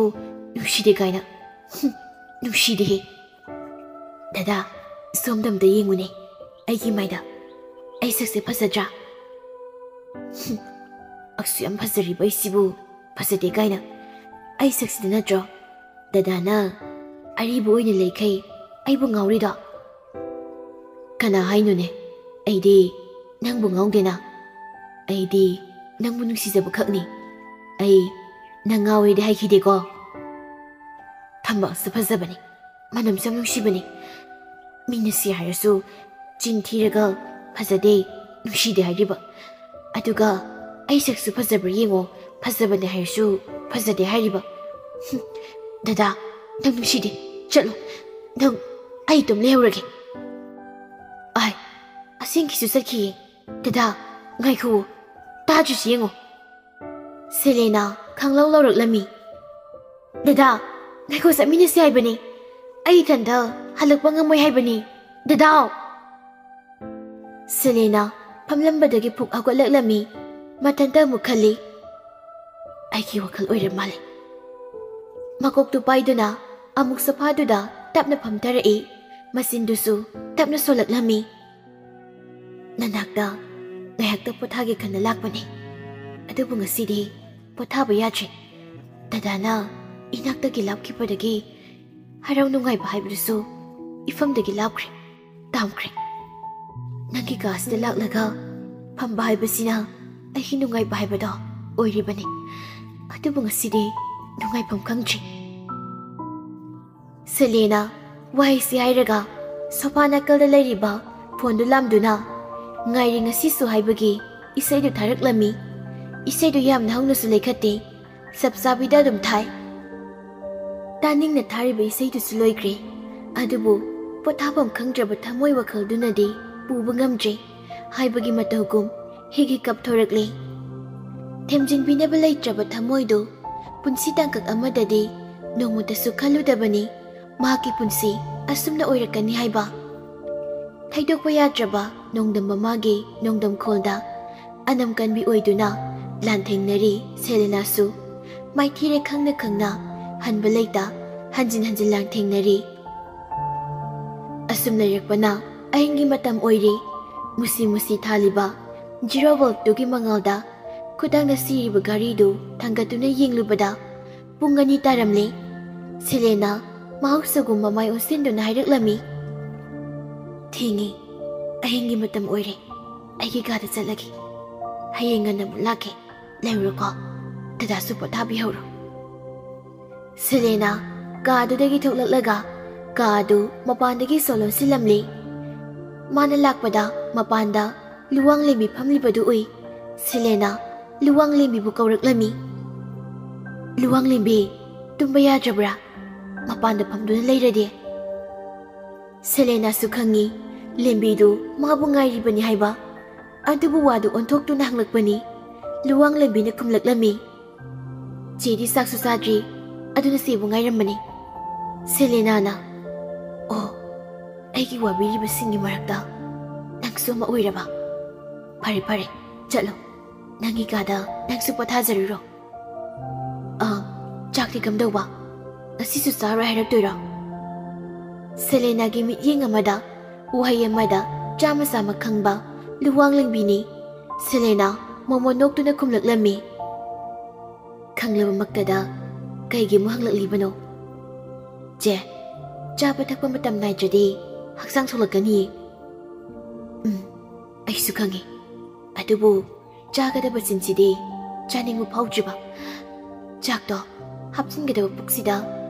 ꯅꯨꯡꯁꯤꯗꯦ ꯀꯥꯏꯅ꯫ ꯍꯨꯝ, ꯅꯨꯡꯁꯤꯗꯦꯍꯦ꯫ ꯗꯗꯥ, ꯁꯣꯝꯗ ꯑꯝꯇ ꯌꯦꯡꯉꯨꯅꯦ, ꯑꯩꯒꯤ ꯃꯥꯏꯗ꯫ ꯑꯩ ꯁꯛꯁꯦ ꯐꯖꯗ꯭ꯔꯥ? ꯍꯨꯝ, ꯑꯁꯨꯛ ꯌꯥꯝ ꯐꯖꯔꯤꯕ ꯑꯩꯁꯤꯕꯨ ꯐꯖꯗꯦ ꯀꯥꯏꯅ꯫ ꯑꯩ ꯁꯛꯁꯤꯗ ꯅꯠꯇ꯭ꯔꯣ ꯗꯗꯥꯅ ꯑꯔꯤꯕ ꯑꯣꯏꯅ ꯂꯩꯈꯩ ꯑꯩꯕꯨ ꯉꯥꯎꯔꯤꯗꯣ?" "ꯀꯅꯥ ꯍꯥꯏꯅꯣꯅꯦ? ꯑꯩꯗꯤ ꯅꯪꯕꯨ ꯉꯥꯎꯗꯦꯅ꯫ ꯑꯩꯗꯤ ꯅꯪꯕꯨ ꯅꯨꯡꯁꯤꯖꯕ ꯈꯛꯅꯤ꯫ ꯑꯩ ꯅꯪ ꯉꯥꯎꯋꯦꯗꯤ ꯍꯥꯏꯈꯤꯗꯦꯀꯣ?" "ꯊꯝꯕꯥꯜꯁꯨ ꯐꯖꯕꯅꯤ, ꯃꯅꯝꯁꯨ ꯌꯥꯝ ꯅꯨꯡꯁꯤꯕꯅꯤ꯫ ꯃꯤꯅ ꯁꯤ ꯍꯥꯏꯔꯁꯨ ꯆꯤꯟ ꯊꯤꯔꯒ ꯐꯖꯗꯦ, ꯅꯨꯡꯁꯤꯗꯦ ꯍꯥꯏꯔꯤꯕ꯫ ꯑꯗꯨꯒ ꯑꯩ ꯁꯛꯁꯨ ꯐꯖꯕ꯭ꯔꯥ ꯌꯦꯡꯉꯣ, ꯐꯖꯕꯅꯦ ꯍꯥꯏꯔꯁꯨ ꯐꯖꯗꯦ ꯍꯥꯏꯔꯤꯕ꯫ ꯍꯨꯝ, ꯗꯗꯥ, ꯅꯪ ꯅꯨꯡꯁꯤꯗꯦ, ꯆꯠꯂꯣ꯫ ꯅꯪ ꯑꯩ ꯑꯗꯨꯝ ꯂꯩꯍꯧꯔꯒꯦ꯫" ꯑꯥꯏ, ꯑꯁꯦꯡꯀꯤꯁꯨ ꯆꯠꯈꯤꯌꯦ꯫ "ꯗꯗꯥ, ꯉꯥꯏꯈꯨꯑꯣ, ꯇꯥꯗ꯭ꯔꯤꯁꯤ ꯌꯦꯡꯉꯣ꯫" ꯁꯦꯂꯦꯅꯥ ꯈꯪꯂꯧ ꯂꯧꯔꯛꯂꯝꯃꯤ꯫ "ꯗꯗꯥ, ꯉꯥꯏꯈꯣ, ꯆꯠꯃꯤꯟꯅꯁꯤ ꯍꯥꯏꯕꯅꯤ꯫ ꯑꯩ ꯏꯊꯟꯇ ꯍꯜꯂꯛꯄ ꯉꯝꯃꯣꯏ ꯍꯥꯏꯕꯅꯤ꯫ ꯗꯗꯥ!" ꯁꯦꯂꯦꯅꯥ ꯐꯝꯂꯝꯕꯗꯒꯤ ꯐꯨꯛ ꯍꯧꯒꯠꯂꯛꯂꯝꯃꯤ꯫ ꯃꯊꯟꯇ ꯑꯃꯨꯛ ꯈꯜꯂꯤ, "ꯑꯩꯒꯤ ꯋꯥꯈꯜ ꯑꯣꯏꯔ ꯃꯥꯜꯂꯦ꯫" ꯃꯀꯣꯛꯇꯨ ꯄꯥꯏꯗꯨꯅ ꯑꯃꯨꯛ ꯁꯣꯐꯥꯗꯨꯗ ꯇꯞꯅ ꯐꯝꯊꯔꯛꯏ꯫ ꯃꯆꯤꯟꯗꯨꯁꯨ ꯇꯞꯅ ꯁꯣꯜꯂꯛꯂꯝꯃꯤ꯫ "ꯅꯅꯥꯛꯇ ꯉꯥꯏꯍꯥꯛꯇ ꯄꯣꯊꯥꯒꯦ ꯈꯟꯅ ꯂꯥꯛꯄꯅꯦ, ꯑꯗꯨꯕꯨ ꯉꯁꯤꯗꯤ ꯄꯣꯊꯥꯕ ꯌꯥꯗ꯭ꯔꯦ꯫ ꯗꯗꯥꯅ ꯏꯅꯥꯛꯇꯒꯤ ꯂꯥꯞꯈꯤꯕꯗꯒꯤ ꯍꯔꯥꯎ ꯅꯨꯡꯉꯥꯏꯕ ꯍꯥꯏꯕꯗꯨꯁꯨ ꯏꯐꯝꯗꯒꯤ ꯂꯥꯞꯈ꯭ꯔꯦ, ꯇꯥꯝꯈ꯭ꯔꯦ꯫ ꯅꯪꯒꯤ ꯀꯥꯁꯤꯗ ꯂꯥꯛꯂꯒ ꯐꯝꯕ ꯍꯥꯏꯕꯁꯤꯅ ꯑꯩꯒꯤ ꯅꯨꯡꯉꯥꯏꯕ ꯍꯥꯏꯕꯗꯣ ꯑꯣꯏꯔꯤꯕꯅꯤ꯫ ꯑꯗꯨꯕꯨ ꯉꯁꯤꯗꯤ ꯅꯨꯡꯉꯥꯏꯐꯝ ꯈꯪꯗ꯭ꯔꯤ꯫ ꯁꯦꯂꯦꯅꯥ ꯋꯥꯍꯩꯁꯤ ꯍꯥꯏꯔꯒ ꯁꯣꯐꯥ ꯅꯥꯀꯜꯗ ꯂꯩꯔꯤꯕ ꯐꯣꯟꯗꯨ ꯂꯥꯝꯗꯨꯅ "ꯉꯥꯏꯔꯤ ꯉꯁꯤꯁꯨ" ꯍꯥꯏꯕꯒꯤ ꯏꯁꯩꯗꯨ ꯊꯥꯔꯛꯂꯝꯃꯤ꯫ ꯏꯁꯩꯗꯨ ꯌꯥꯝꯅ ꯍꯧꯅꯁꯨ ꯂꯩꯈꯠꯇꯦ, ꯆꯞ ꯆꯥꯕꯤꯗ ꯑꯗꯨꯝ ꯊꯥꯏ꯫ ꯇꯥꯅꯤꯡꯅ ꯊꯥꯔꯤꯕ ꯏꯁꯩꯗꯨꯁꯨ ꯂꯣꯏꯈ꯭ꯔꯦ꯫ ꯑꯗꯨꯕꯨ ꯄꯣꯊꯥꯐꯝ ꯈꯪꯗ꯭ꯔꯕ ꯊꯃꯣꯏ ꯋꯥꯈꯜꯗꯨꯅꯗꯤ ꯄꯨꯕ ꯉꯝꯗ꯭ꯔꯦ ꯍꯥꯏꯕꯒꯤ ꯃꯇꯧꯒꯨꯝ ꯍꯤꯛ ꯍꯤꯛ ꯀꯞꯊꯣꯔꯛꯂꯦ꯫ ꯊꯦꯝꯖꯤꯟꯕꯤꯅꯕ ꯂꯩꯇ꯭ꯔꯕ ꯊꯃꯣꯏꯗꯨ ꯄꯨꯟꯁꯤ ꯇꯥꯡꯀꯛ ꯑꯃꯗꯗꯤ ꯅꯣꯡꯃꯇꯁꯨ ꯈꯜꯂꯨꯗꯕꯅꯤ ꯃꯍꯥꯛꯀꯤ ꯄꯨꯟꯁꯤ ꯑꯁꯨꯝꯅ ꯑꯣꯏꯔꯛꯀꯅꯤ ꯍꯥꯏꯕ꯫ ꯊꯩꯗꯣꯛꯄ ꯌꯥꯗ꯭ꯔꯕ ꯅꯣꯡꯗꯝ ꯃꯃꯥꯒꯤ ꯅꯣꯡꯗꯝ ꯈꯣꯜꯗ ꯑꯅꯝ ꯀꯟꯕꯤ ꯑꯣꯏꯗꯨꯅ ꯂꯥꯟꯊꯦꯡꯅꯔꯤ ꯁꯦꯂꯦꯅꯥꯁꯨ꯫ ꯃꯥꯏꯊꯤꯔꯦ ꯈꯪꯅ ꯈꯪꯅ ꯍꯟꯕ ꯂꯩꯇ ꯍꯟꯖꯤꯟ ꯍꯟꯖꯤꯟ ꯂꯥꯟꯊꯦꯡꯅꯔꯤ꯫ ꯑꯁꯨꯝ ꯂꯩꯔꯛꯄꯅ ꯑꯍꯤꯡꯒꯤ ꯃꯇꯝ ꯑꯣꯏꯔꯤ꯫ ꯃꯨꯁꯤ ꯃꯨꯁꯤ ꯊꯥꯜꯂꯤꯕ ꯖꯤꯔꯣ ꯕꯜꯕꯇꯨꯒꯤ ꯃꯉꯥꯜꯗ ꯈꯨꯗꯥꯡꯗ ꯁꯤꯔꯤꯕ ꯘꯔꯤꯗꯨ ꯊꯥꯡꯒꯠꯇꯨꯅ ꯌꯦꯡꯂꯨꯕꯗ ꯄꯨꯡ ꯑꯅꯤ ꯇꯥꯔꯝꯂꯦ꯫ ꯁꯦꯂꯦꯅꯥ ꯃꯍꯧꯁꯥꯒꯨꯝ ꯃꯃꯥꯏ ꯑꯣꯟꯁꯤꯟꯗꯨꯅ ꯍꯥꯏꯔꯛꯂꯝꯃꯤ, "ꯊꯦꯡꯉꯦ, ꯑꯍꯤꯡꯒꯤ ꯃꯇꯝ ꯑꯣꯏꯔꯦ꯫ ꯑꯩꯒꯤ ꯀꯥꯗ ꯆꯠꯂꯒꯦ꯫ ꯍꯌꯦꯡ ꯉꯟꯅ ꯑꯃꯨꯛ ꯂꯥꯛꯀꯦ꯫ ꯂꯩꯔꯨꯔꯣꯀꯣ꯫ ꯗꯗꯥꯁꯨ ꯄꯣꯊꯥꯕꯤꯍꯧꯔꯣ꯫" ꯁꯦꯂꯦꯅꯥ ꯀꯥꯗꯨꯗꯒꯤ ꯊꯣꯛꯂꯛꯂꯒ ꯀꯥ ꯑꯗꯨ ꯃꯄꯥꯟꯗꯒꯤ ꯁꯣ ꯂꯣꯟꯁꯤꯜꯂꯝꯂꯤ꯫ ꯃꯥꯅ ꯂꯥꯛꯄꯗ ꯃꯄꯥꯟꯗ ꯂꯨꯋꯥꯡꯂꯦꯝꯕꯤ ꯐꯝꯂꯤꯕꯗꯨ ꯎꯏ꯫ ꯁꯦꯂꯦꯅꯥ ꯂꯨꯋꯥꯡꯂꯦꯝꯕꯤꯕꯨ ꯀꯧꯔꯛꯂꯝꯃꯤ꯫ "ꯂꯨꯋꯥꯡꯂꯦꯝꯕꯤ, ꯇꯨꯝꯕ ꯌꯥꯗ꯭ꯔꯕ꯭ꯔꯥ? ꯃꯄꯥꯟꯗ ꯐꯝꯗꯨꯅ ꯂꯩꯔꯗꯤ?" ꯁꯦꯂꯦꯅꯥꯁꯨ ꯈꯪꯉꯤ ꯂꯦꯝꯕꯤꯗꯨ ꯃꯥꯕꯨ ꯉꯥꯏꯔꯤꯕꯅꯤ ꯍꯥꯏꯕ꯫ ꯑꯗꯨꯕꯨ ꯋꯥꯗꯨ ꯑꯣꯟꯊꯣꯛꯇꯨꯅ ꯍꯪꯂꯛꯄꯅꯤ꯫ ꯂꯨꯋꯥꯡꯂꯦꯝꯕꯤꯅ ꯈꯨꯝꯂꯛꯂꯝꯃꯤ, "ꯆꯦꯗꯤ ꯆꯥꯛꯁꯨ ꯆꯥꯗ꯭ꯔꯤ, ꯑꯗꯨꯅ ꯆꯦꯕꯨ ꯉꯥꯏꯔꯝꯕꯅꯤ꯫" ꯁꯦꯂꯦꯅꯥꯅ, "ꯑꯣ, ꯑꯩꯒꯤ ꯋꯥꯕꯤꯔꯤꯕꯁꯤꯡꯒꯤ ꯃꯔꯛꯇ ꯅꯪꯁꯨ ꯑꯃ ꯑꯣꯏꯔꯕ? ꯐꯔꯦ, ꯐꯔꯦ, ꯆꯠꯂꯣ꯫ ꯅꯪꯒꯤ ꯀꯥꯗ ꯅꯪꯁꯨ ꯄꯣꯊꯥꯖꯔꯨꯔꯣ꯫" "ꯑ, ꯆꯥꯛꯇꯤ ꯀꯝꯗꯧꯕ? ꯉꯁꯤꯁꯨ ꯆꯥꯔꯣꯏ ꯍꯥꯏꯔꯛꯇꯣꯏꯔꯣ?" ꯁꯦꯂꯦꯅꯥꯒꯤ ꯃꯤꯠꯌꯦꯡ ꯑꯃꯗ ꯋꯥꯍꯩ ꯑꯃꯗ ꯆꯥꯝꯃ ꯆꯥꯝꯃ ꯈꯪꯕ ꯂꯨꯋꯥꯡꯂꯦꯝꯕꯤꯅꯤ꯫ ꯁꯦꯂꯦꯅꯥ ꯃꯣꯃꯣꯟ ꯅꯣꯛꯇꯨꯅ ꯈꯨꯝꯂꯛꯂꯝꯃꯤ, ꯈꯪꯂꯕꯃꯛꯇꯗ ꯀꯩꯒꯤ ꯑꯃꯨꯛ ꯍꯪꯂꯛꯂꯤꯕꯅꯣ? ꯆꯦ, ꯆꯥꯕ ꯊꯛꯄ ꯃꯇꯝ ꯅꯥꯏꯗ꯭ꯔꯗꯤ ꯍꯛꯆꯥꯡ ꯁꯣꯛꯂꯛꯀꯅꯤꯌꯦ꯫ ꯎꯝ, ꯑꯩꯁꯨ ꯈꯪꯉꯤ꯫ ꯑꯗꯨꯕꯨ ꯆꯥꯒꯗꯕ ꯆꯤꯟꯁꯤꯗꯤ ꯆꯥꯅꯤꯡꯕ ꯐꯥꯎꯗ꯭ꯔꯤꯕ꯫ ꯆꯥꯛꯇꯣ ꯍꯥꯞꯆꯤꯟꯒꯗꯕ ꯄꯨꯛꯁꯤꯗ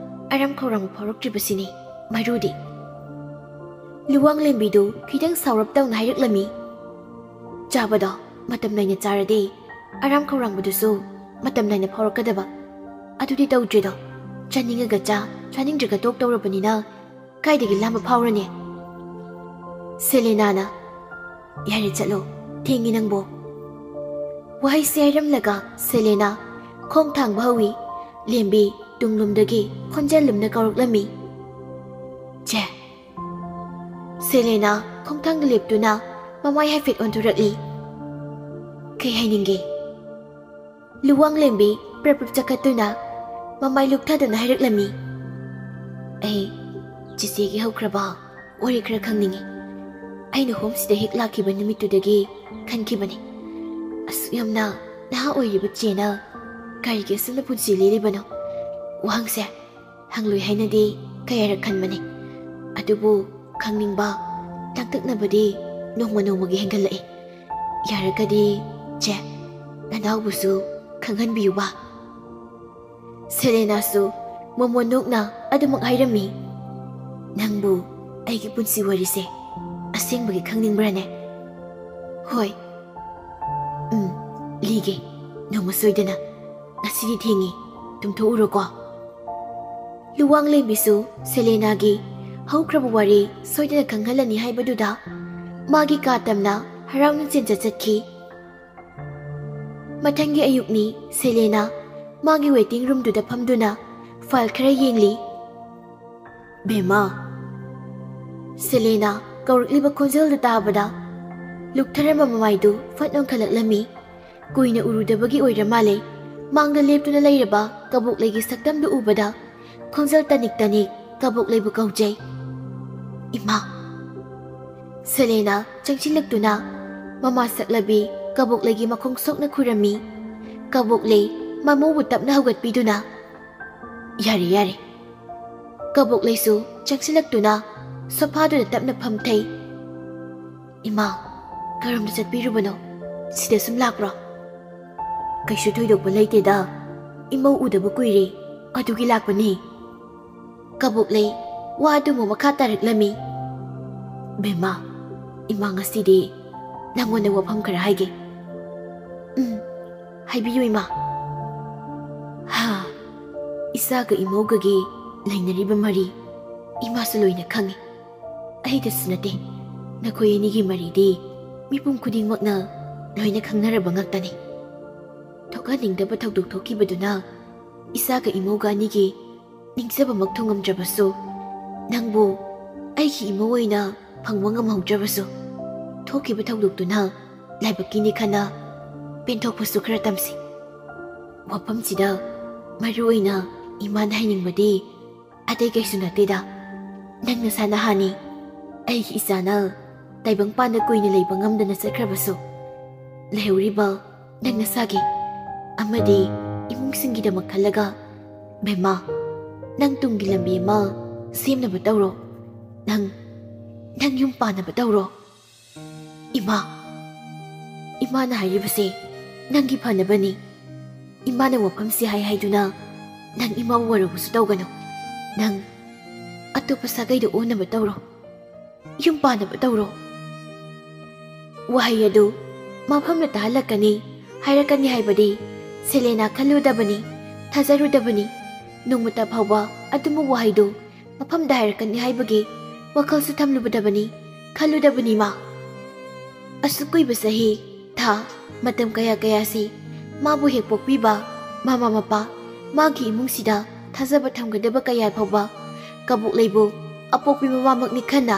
ꯑꯔꯥꯝ ꯈꯧꯔꯥꯡꯕ ꯐꯥꯎꯔꯛꯇ꯭ꯔꯤꯕꯁꯤꯅꯤ ꯃꯔꯨꯗꯤ꯫ ꯂꯨꯋꯥꯡꯂꯦꯝꯕꯤꯗꯨ ꯈꯤꯇꯪ ꯁꯥꯎꯔꯞ ꯇꯧꯅ ꯍꯥꯏꯔꯛꯂꯝꯃꯤ꯫ ꯆꯥꯕꯗꯣ ꯃꯇꯝ ꯅꯥꯏꯅ ꯆꯥꯔꯗꯤ ꯑꯔꯥꯝ ꯈꯧꯔꯥꯡꯕꯗꯨꯁꯨ ꯃꯇꯝ ꯅꯥꯏꯅ ꯐꯥꯎꯔꯛꯀꯗꯕ꯫ ꯑꯗꯨꯗꯤ ꯇꯧꯗ꯭ꯔꯦꯗꯣ꯫ ꯆꯥꯅꯤꯡꯉꯒ ꯆꯥ, ꯆꯥꯅꯤꯡꯗ꯭ꯔꯒ ꯇꯣꯛ ꯇꯧꯔꯕꯅꯤꯅ ꯀꯥꯏꯗꯒꯤ ꯂꯥꯝꯕ ꯐꯥꯎꯔꯅꯤ? ꯁꯦꯂꯦꯅꯥꯅ, "ꯌꯥꯔꯦ, ꯆꯠꯂꯣ, ꯊꯦꯡꯉꯤ ꯅꯪꯕꯣ"꯫ ꯋꯥꯍꯩꯁꯦ ꯍꯥꯏꯔꯝꯂꯒ ꯁꯦꯂꯦꯅꯥ ꯈꯣꯡ ꯊꯥꯡꯕ ꯍꯧꯏ꯫ ꯂꯦꯝꯕꯤ ꯇꯨꯡꯂꯣꯝꯗꯒꯤ ꯈꯣꯟꯖꯦꯜ ꯂꯨꯝꯅ ꯀꯧꯔꯛꯂꯝꯃꯤ, "ꯆꯦ"꯫ ꯁꯦꯂꯦꯅꯥ ꯈꯣꯡꯊꯥꯡꯗ ꯂꯦꯞꯇꯨꯅ ꯃꯃꯥꯏ ꯍꯥꯏꯐꯦꯠ ꯑꯣꯟꯊꯣꯔꯛꯂꯤ꯫ "ꯀꯩ ꯍꯥꯏꯅꯤꯡꯒꯦ?" ꯂꯨꯋꯥꯡꯂꯦꯝꯕꯤ ꯄ꯭ꯔꯞ ꯄ꯭ꯔꯞ ꯆꯈꯠꯇꯨꯅ ꯃꯃꯥꯏ ꯂꯨꯛꯊꯗꯨꯅ ꯍꯥꯏꯔꯛꯂꯝꯃꯤ, "ꯑꯩ ꯆꯤꯆꯦꯒꯤ ꯍꯧꯈ꯭ꯔꯕ ꯋꯥꯔꯤ ꯈꯔ ꯈꯪꯅꯤꯡꯉꯤ꯫ ꯑꯩꯅ ꯍꯣꯝꯁꯤꯗ ꯍꯦꯛ ꯂꯥꯛꯈꯤꯕ ꯅꯨꯃꯤꯠꯇꯨꯗꯒꯤ ꯈꯟꯈꯤꯕꯅꯤ꯫ ꯑꯁꯨꯛ ꯌꯥꯝꯅ ꯅꯍꯥ ꯑꯣꯏꯔꯤꯕ ꯆꯦꯅ ꯀꯔꯤꯒꯤ ꯑꯁꯨꯝꯅ ꯄꯨꯟꯁꯤ ꯂꯦꯜꯂꯤꯕꯅꯣ? ꯋꯥꯍꯪꯁꯦ ꯍꯪꯂꯣꯏ ꯍꯥꯏꯅꯗꯤ ꯀꯌꯥꯔꯛ ꯈꯟꯕꯅꯤ꯫ ꯑꯗꯨꯕꯨ ꯈꯪꯅꯤꯡꯕ, ꯂꯥꯡꯇꯛꯅꯕꯗꯤ ꯅꯣꯡꯃ ꯅꯣꯡꯃꯒꯤ ꯍꯦꯟꯒꯠꯂꯛꯏ꯫ ꯌꯥꯔꯒꯗꯤ ꯆꯦ, ꯅꯅꯥꯎꯕꯨꯁꯨ ꯈꯪꯍꯟꯕꯤꯌꯨꯕ"꯫ ꯁꯦꯂꯦꯅꯥꯁꯨ ꯃꯣꯃꯣꯟ ꯅꯣꯛꯅ ꯑꯗꯨꯃꯛ ꯍꯥꯏꯔꯝꯃꯤ꯫ "ꯅꯪꯕꯨ ꯑꯩꯒꯤ ꯄꯨꯟꯁꯤ ꯋꯥꯔꯤꯁꯦ ꯑꯁꯦꯡꯕꯒꯤ ꯈꯪꯅꯤꯡꯕ꯭ꯔꯥꯅꯦ? ꯍꯣꯏ꯫ ꯎꯝ, ꯂꯤꯒꯦ, ꯅꯣꯡꯃ ꯁꯣꯏꯗꯅ꯫ ꯉꯁꯤꯗꯤ ꯊꯦꯡꯉꯤ, ꯇꯨꯝꯊꯣꯛꯎꯔꯣꯀꯣ"꯫ ꯂꯨꯋꯥꯡꯂꯦꯝꯕꯤꯁꯨ ꯁꯦꯂꯦꯅꯥꯒꯤ ꯍꯧꯈ꯭ꯔꯕ ꯋꯥꯔꯤ ꯁꯣꯏꯗꯅ ꯈꯪꯍꯜꯂꯅꯤ ꯍꯥꯏꯕꯗꯨꯗ ꯃꯥꯒꯤ ꯀꯥ ꯇꯝꯅ ꯍꯔꯥꯎꯅ ꯆꯦꯟꯖ ꯆꯠꯈꯤ꯫ ꯃꯊꯪꯒꯤ ꯑꯌꯨꯛꯅꯤ꯫ ꯁꯦꯂꯦꯅꯥ ꯃꯥꯒꯤ ꯋꯦꯇꯤꯡ ꯔꯨꯝꯗꯨꯗ ꯐꯝꯗꯨꯅ ꯐꯥꯏꯜ ꯈꯔ ꯌꯦꯡꯂꯤ꯫ "ꯕꯦꯝꯃ!" ꯁꯦꯂꯦꯅꯥ ꯀꯧꯔꯛꯂꯤꯕ ꯈꯣꯟꯖꯦꯜꯗꯨ ꯇꯥꯕꯗ ꯂꯨꯛꯊꯔꯝꯕ ꯃꯃꯥꯏꯗꯨ ꯐꯠ ꯑꯣꯟꯈꯠꯂꯛꯂꯝꯃꯤ꯫ ꯀꯨꯏꯅ ꯎꯔꯨꯗꯕꯒꯤ ꯑꯣꯏꯔ ꯃꯥꯜꯂꯦ, ꯃꯥꯡꯗ ꯂꯦꯞꯇꯨꯅ ꯂꯩꯔꯕ ꯀꯕꯣꯛꯂꯩꯒꯤ ꯁꯛꯇꯝꯗꯨ ꯎꯕꯗ ꯈꯣꯟꯖꯦꯜ ꯇꯅꯤꯛ ꯇꯅꯤꯛ ꯀꯕꯣꯛꯂꯩꯕꯨ ꯀꯧꯖꯩ꯫ ꯏꯃꯥ! ꯁꯦꯂꯦꯅꯥ ꯆꯪꯁꯤꯜꯂꯛꯇꯨꯅ ꯃꯃꯥ ꯁꯛꯂꯕꯤ ꯀꯕꯣꯛꯂꯩꯒꯤ ꯃꯈꯣꯡ ꯁꯣꯛꯅ ꯈꯨꯔꯝꯃꯤ꯫ ꯀꯕꯣꯛꯂꯩ ꯃꯃꯧꯕꯨ ꯇꯞꯅ ꯍꯧꯒꯠꯄꯤꯗꯨꯅ, "ꯌꯥꯔꯦ, ꯌꯥꯔꯦ꯫" ꯀꯕꯣꯛꯂꯩꯁꯨ ꯆꯪꯁꯤꯜꯂꯛꯇꯨꯅ ꯁꯣꯐꯥꯗꯨꯗ ꯇꯞꯅ ꯐꯝꯊꯩ꯫ "ꯏꯃꯥ, ꯀꯔꯝꯅ ꯆꯠꯄꯤꯔꯨꯕꯅꯣ? ꯁꯤꯗ ꯁꯨꯝ ꯂꯥꯛꯄ꯭ꯔꯣ?" "ꯀꯩꯁꯨ ꯊꯣꯏꯗꯣꯛꯄ ꯂꯩꯇꯦꯗ, ꯏꯃꯧ ꯎꯗꯕ ꯀꯨꯏꯔꯦ, ꯑꯗꯨꯒꯤ ꯂꯥꯛꯄꯅꯤ꯫" ꯀꯕꯣꯛꯂꯩ ꯋꯥꯗꯨꯃꯨꯛ ꯃꯈꯥ ꯇꯥꯔꯛꯂꯝꯃꯤ꯫ "ꯕꯦꯝꯃ, ꯏꯃꯥ ꯉꯁꯤꯗꯤ ꯅꯪꯉꯣꯟꯗ ꯋꯥꯐꯝ ꯈꯔ ꯍꯥꯏꯒꯦ꯫" "ꯎꯝ, ꯍꯥꯏꯕꯤꯌꯨ ꯏꯃꯥ꯫" "ꯍꯥ, ꯏꯆꯥꯒ ꯏꯃꯧꯒꯒꯤ ꯂꯩꯅꯔꯤꯕ ꯃꯔꯤ ꯏꯃꯥꯁꯨ ꯂꯣꯏꯅ ꯈꯪꯉꯤ꯫ ꯑꯩꯗꯁꯨ ꯅꯠꯇꯦ, ꯅꯈꯣꯏ ꯑꯅꯤꯒꯤ ꯃꯔꯤꯗꯤ ꯃꯤꯄꯨꯝ ꯈꯨꯗꯤꯡꯃꯛꯅ ꯂꯣꯏꯅ ꯈꯪꯅꯔꯕ ꯉꯥꯛꯇꯅꯤ꯫ ꯊꯣꯛꯍꯟꯅꯤꯡꯗꯕ ꯊꯧꯗꯣꯛ ꯊꯣꯛꯈꯤꯕꯗꯨꯅ ꯏꯆꯥꯒ ꯏꯃꯧꯒ ꯑꯅꯤꯒꯤ ꯅꯤꯡꯖꯕꯃꯛ ꯊꯨꯡꯉꯝꯗ꯭ꯔꯕꯁꯨ, ꯅꯪꯕꯨ ꯑꯩꯒꯤ ꯏꯃꯧ ꯑꯣꯏꯅ ꯐꯪꯕ ꯉꯝꯍꯧꯗ꯭ꯔꯕꯁꯨ, ꯊꯣꯛꯈꯤꯕ ꯊꯧꯗꯣꯛꯇꯨꯅ ꯂꯥꯏꯕꯛꯀꯤꯅꯤ ꯈꯟꯅ ꯄꯦꯟꯊꯣꯛꯄꯁꯨ ꯈꯔ ꯇꯝꯁꯤ꯫ ꯋꯥꯐꯝꯁꯤꯗ ꯃꯔꯨ ꯑꯣꯏꯅ ꯏꯃꯥꯅ ꯍꯥꯏꯅꯤꯡꯕꯗꯤ ꯑꯇꯩ ꯀꯩꯁꯨ ꯅꯠꯇꯦꯗ꯫ ꯅꯪ ꯅꯁꯥ ꯅꯍꯥꯅꯤ꯫ ꯑꯩꯒꯤ ꯏꯆꯥꯅ ꯇꯥꯏꯕꯪꯄꯥꯟꯗ ꯀꯨꯏꯅ ꯂꯩꯕ ꯉꯝꯗꯅ ꯆꯠꯈ꯭ꯔꯕꯁꯨ, ꯂꯩꯍꯧꯔꯤꯕ ꯅꯪ ꯅꯁꯥꯒꯤ ꯑꯃꯗꯤ ꯏꯃꯨꯡꯁꯤꯡꯒꯤꯗꯃꯛ ꯈꯜꯂꯒ, ꯕꯦꯝꯃ, ꯅꯪ ꯇꯨꯡꯒꯤ ꯂꯝꯕꯤ ꯑꯃ ꯁꯦꯝꯅꯕ ꯇꯧꯔꯣ꯫ ꯅꯪ, ꯅꯪ ꯌꯨꯝ ꯄꯥꯟꯅꯕ ꯇꯧꯔꯣ꯫" "ꯏꯃꯥ, ꯏꯃꯥꯅ ꯍꯥꯏꯔꯤꯕꯁꯦ ꯅꯪꯒꯤ ꯐꯅꯕꯅꯤ꯫ ꯏꯃꯥꯅ ꯋꯥꯐꯝꯁꯤ ꯍꯥꯏ ꯍꯥꯏꯗꯨꯅ ꯅꯪ ꯏꯃꯥꯕꯨ ꯋꯥꯔꯧꯕꯁꯨ ꯇꯧꯒꯅꯨ꯫ ꯅꯪ ꯑꯇꯣꯞꯄ ꯁꯥꯒꯩꯗ ꯑꯣꯟꯅꯕ ꯇꯧꯔꯣ꯫ ꯌꯨꯝ ꯄꯥꯟꯅꯕ ꯇꯧꯔꯣ꯫ ꯋꯥꯍꯩ ꯑꯗꯨ ꯃꯐꯝꯗ ꯇꯥꯍꯜꯂꯛꯀꯅꯤ ꯍꯥꯏꯔꯛꯀꯅꯤ ꯍꯥꯏꯕꯗꯤ ꯁꯦꯂꯦꯅꯥ ꯈꯜꯂꯨꯗꯕꯅꯤ, ꯊꯥꯖꯔꯨꯗꯕꯅꯤ꯫ ꯅꯣꯡꯃꯇ ꯐꯥꯎꯕ ꯑꯗꯨꯝꯕ ꯋꯥꯍꯩꯗꯨ ꯃꯐꯝꯗ ꯍꯥꯏꯔꯛꯀꯅꯤ ꯍꯥꯏꯕꯒꯤ ꯋꯥꯈꯜꯁꯨ ꯊꯝꯂꯨꯕꯗꯕꯅꯤ, ꯈꯜꯂꯨꯗꯕꯅꯤ ꯃꯥ꯫ ꯑꯁꯨꯛ ꯀꯨꯏꯕ ꯆꯍꯤ, ꯊꯥ, ꯃꯇꯝ ꯀꯌꯥ ꯀꯌꯥꯁꯤ ꯃꯥꯕꯨ ꯍꯦꯛ ꯄꯣꯛꯄꯤꯕ ꯃꯃꯥ ꯃꯄꯥ, ꯃꯥꯒꯤ ꯏꯃꯨꯡꯁꯤꯗ ꯊꯥꯖꯕ ꯊꯝꯒꯗꯕ ꯀꯌꯥ ꯐꯥꯎꯕ ꯀꯕꯣꯛꯂꯩꯕꯨ ꯑꯄꯣꯛꯄꯤ ꯃꯃꯥꯃꯛꯅꯤ ꯈꯟꯅ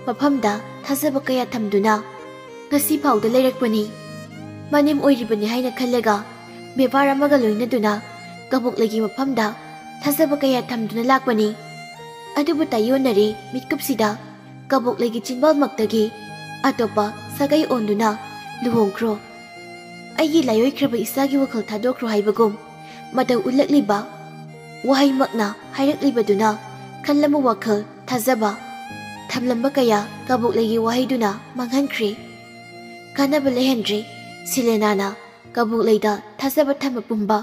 ꯃꯐꯝꯗ ꯊꯥꯖꯕ ꯀꯌꯥ ꯊꯝꯗꯨꯅ ꯉꯁꯤ ꯐꯥꯎꯗ ꯂꯩꯔꯛꯄꯅꯤ꯫ ꯃꯅꯦꯝ ꯑꯣꯏꯔꯤꯕꯅꯤ ꯍꯥꯏꯅ ꯈꯜꯂꯒ ꯕꯦꯕꯥꯔ ꯑꯃꯒ ꯂꯣꯏꯅꯗꯨꯅ ꯀꯕꯣꯛꯂꯩꯒꯤ ꯃꯐꯝꯗ ꯊꯥꯖꯕ ꯀꯌꯥ ꯊꯝꯗꯨꯅ ꯂꯥꯛꯄꯅꯤ꯫ ꯑꯗꯨꯕꯨ ꯇꯥꯏꯌꯣꯟꯅꯔꯦ ꯃꯤꯠꯀꯨꯞꯁꯤꯗ ꯀꯕꯣꯛꯂꯩꯒꯤ ꯆꯤꯟꯕꯥꯜꯃꯛꯇꯒꯤ ꯑꯇꯣꯞꯄ ꯁꯥꯒꯩ ꯑꯣꯟꯗꯨꯅ ꯂꯨꯍꯣꯡꯈ꯭ꯔꯣ, ꯑꯩꯒꯤ ꯂꯥꯏꯑꯣꯏꯈ꯭ꯔꯕ ꯏꯆꯥꯒꯤ ꯋꯥꯈꯜ ꯊꯥꯗꯣꯛꯈ꯭ꯔꯣ ꯍꯥꯏꯕꯒꯨꯝ ꯃꯇꯧ ꯎꯠꯂꯛꯂꯤꯕ ꯋꯥꯍꯩꯃꯛꯅ ꯍꯥꯏꯔꯛꯂꯤꯕꯗꯨꯅ ꯈꯜꯂꯝꯕ ꯋꯥꯈꯜ, ꯊꯥꯖꯕ ꯊꯝꯂꯝꯕ ꯀꯌꯥ ꯀꯕꯣꯛꯂꯩꯒꯤ ꯋꯥꯍꯩꯗꯨꯅ ꯃꯥꯡꯍꯟꯈ꯭ꯔꯦ꯫ ꯀꯥꯟꯅꯕ ꯂꯩꯍꯟꯗ꯭ꯔꯦ꯫ ꯁꯦꯂꯦꯅꯥꯅ ꯀꯕꯣꯛꯂꯩꯗ ꯊꯥꯖꯕ ꯊꯝꯕ ꯄꯨꯝꯕ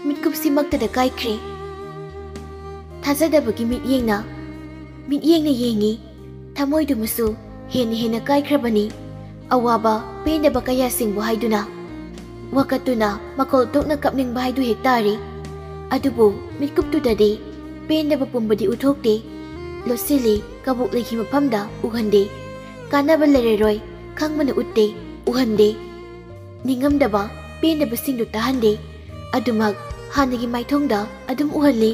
ꯃꯤꯠꯀꯨꯞꯁꯤꯃꯛꯇꯗ ꯀꯥꯏꯈ꯭ꯔꯦ꯫ ꯊꯥꯖꯗꯕꯒꯤ ꯃꯤꯠꯌꯦꯡꯅ ꯃꯤꯠꯌꯦꯡꯅ ꯌꯦꯡꯉꯤ꯫ ꯊꯃꯣꯏꯗꯨꯃꯁꯨ ꯍꯦꯟꯅ ꯍꯦꯟꯅ ꯀꯥꯏꯈ꯭ꯔꯕꯅꯤ꯫ ꯑꯋꯥꯕ ꯄꯦꯟꯗꯕ ꯀꯌꯥꯁꯤꯡꯕꯨ ꯍꯥꯏꯗꯨꯅ ꯋꯥꯀꯠꯇꯨꯅ ꯃꯈꯣꯜ ꯊꯣꯛꯅ ꯀꯞꯅꯤꯡꯕ ꯍꯥꯏꯗꯨ ꯍꯦꯛ ꯇꯥꯔꯤ꯫ ꯑꯗꯨꯕꯨ ꯃꯤꯠꯀꯨꯞꯇꯨꯗꯗꯤ ꯄꯦꯟꯗꯕ ꯄꯨꯝꯕꯗꯤ ꯎꯠꯊꯣꯛꯇꯦ꯫ ꯂꯣꯠꯁꯤꯜꯂꯤ꯫ ꯀꯕꯣꯛꯂꯩꯒꯤ ꯃꯐꯝꯗ ꯎꯍꯟꯗꯦ꯫ ꯀꯥꯟꯅꯕ ꯂꯩꯔꯔꯣꯏ ꯈꯪꯕꯅ ꯎꯠꯇꯦ, ꯎꯍꯟꯗꯦ꯫ ꯅꯤꯡꯉꯝꯗꯕ ꯄꯦꯟꯗꯕꯁꯤꯡꯗꯨ ꯇꯥꯍꯟꯗꯦ꯫ ꯑꯗꯨꯃꯛ ꯍꯥꯟꯅꯒꯤ ꯃꯥꯏꯊꯣꯡꯗ ꯑꯗꯨꯝ ꯎꯍꯜꯂꯤ꯫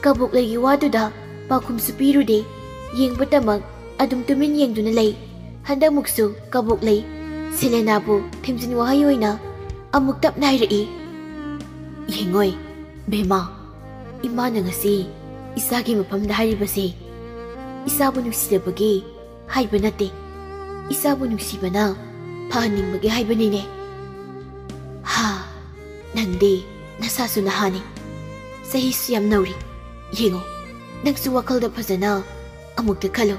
ꯀꯕꯣꯛꯂꯩꯒꯤ ꯋꯥꯗꯨꯗ ꯄꯥꯎꯈꯨꯝꯁꯨ ꯄꯤꯔꯨꯗꯦ꯫ ꯌꯦꯡꯕꯇꯃꯛ ꯑꯗꯨꯝ ꯇꯨꯃꯤꯟ ꯌꯦꯡꯗꯨꯅ ꯂꯩ꯫ ꯍꯟꯗꯛꯃꯨꯛꯁꯨ ꯀꯕꯣꯛꯂꯩ ꯁꯦꯂꯦꯅꯥꯕꯨ ꯊꯤꯝꯖꯤꯟ ꯋꯥꯍꯩ ꯑꯣꯏꯅ ꯑꯃꯨꯛ ꯇꯞꯅ ꯍꯥꯏꯔꯛꯏ, "ꯌꯦꯡꯉꯣꯏ, ꯕꯦꯃꯥ, ꯏꯃꯥꯅ ꯉꯁꯤ ꯏꯆꯥꯒꯤ ꯃꯐꯝꯗ ꯍꯥꯏꯔꯤꯕꯁꯦ ꯏꯆꯥꯕꯨ ꯅꯨꯡꯁꯤꯖꯕꯒꯤ ꯍꯥꯏꯕ ꯅꯠꯇꯦ꯫ ꯏꯆꯥꯕꯨ ꯅꯨꯡꯁꯤꯕꯅ ꯐꯍꯟꯅꯤꯡꯕꯒꯤ ꯍꯥꯏꯕꯅꯤꯅꯦ꯫ ꯍꯥ, ꯅꯪꯗꯤ ꯅꯁꯥꯁꯨ ꯅꯍꯥꯅꯤ, ꯆꯍꯤꯁꯨ ꯌꯥꯝ ꯅꯧꯔꯤ꯫ ꯌꯦꯡꯉꯣ, ꯅꯪꯁꯨ ꯋꯥꯈꯜꯗ ꯐꯖꯅ ꯑꯃꯨꯛꯇ ꯈꯜꯂꯨ꯫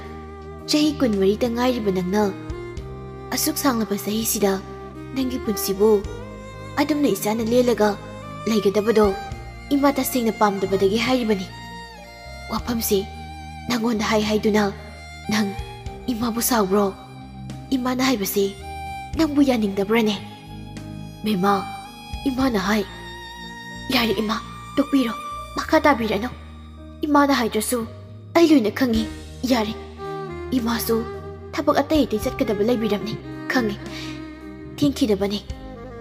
ꯆꯍꯤ ꯀꯨꯟꯃꯔꯤꯇ ꯉꯥꯏꯔꯤꯕ ꯅꯪꯅ ꯑꯁꯨꯛ ꯁꯥꯡꯂꯕ ꯆꯍꯤꯁꯤꯗ ꯅꯪꯒꯤ ꯄꯨꯟꯁꯤꯕꯨ ꯑꯗꯨꯝꯅ ꯏꯆꯥꯅ ꯂꯦꯜꯂꯒ ꯂꯩꯒꯗꯕꯗꯣ ꯏꯃꯥ ꯇꯁꯦꯡꯅ ꯄꯥꯝꯗꯕꯗꯒꯤ ꯍꯥꯏꯔꯤꯕꯅꯤ꯫ ꯋꯥꯐꯝꯁꯤ ꯅꯪꯉꯣꯟꯗ ꯍꯥꯏ ꯍꯥꯏꯗꯨꯅ ꯅꯪ ꯏꯃꯥꯕꯨ ꯁꯥꯎꯕ꯭ꯔꯣ? ꯏꯃꯥꯅ ꯍꯥꯏꯕꯁꯤ ꯅꯪꯕꯨ ꯌꯥꯅꯤꯡꯗꯕ꯭ꯔꯅꯦ?" "ꯕꯦꯃꯥ, ꯏꯃꯥꯅ ꯍꯥꯏ꯫" "ꯌꯥꯔꯦ ꯏꯃꯥ, ꯇꯣꯛꯄꯤꯔꯣ, ꯃꯈꯥ ꯇꯥꯕꯤꯔꯅꯨ꯫ ꯏꯃꯥꯅ ꯍꯥꯏꯗ꯭ꯔꯁꯨ ꯑꯩ ꯂꯣꯏꯅ ꯈꯪꯉꯤ꯫ ꯌꯥꯔꯦ, ꯏꯃꯥꯁꯨ ꯊꯕꯛ ꯑꯇꯩ ꯑꯇꯩ ꯆꯠꯀꯗꯕ ꯂꯩꯕꯤꯔꯝꯅꯤ, ꯈꯪꯉꯤ꯫ ꯊꯦꯡꯈꯤꯗꯕꯅꯤ,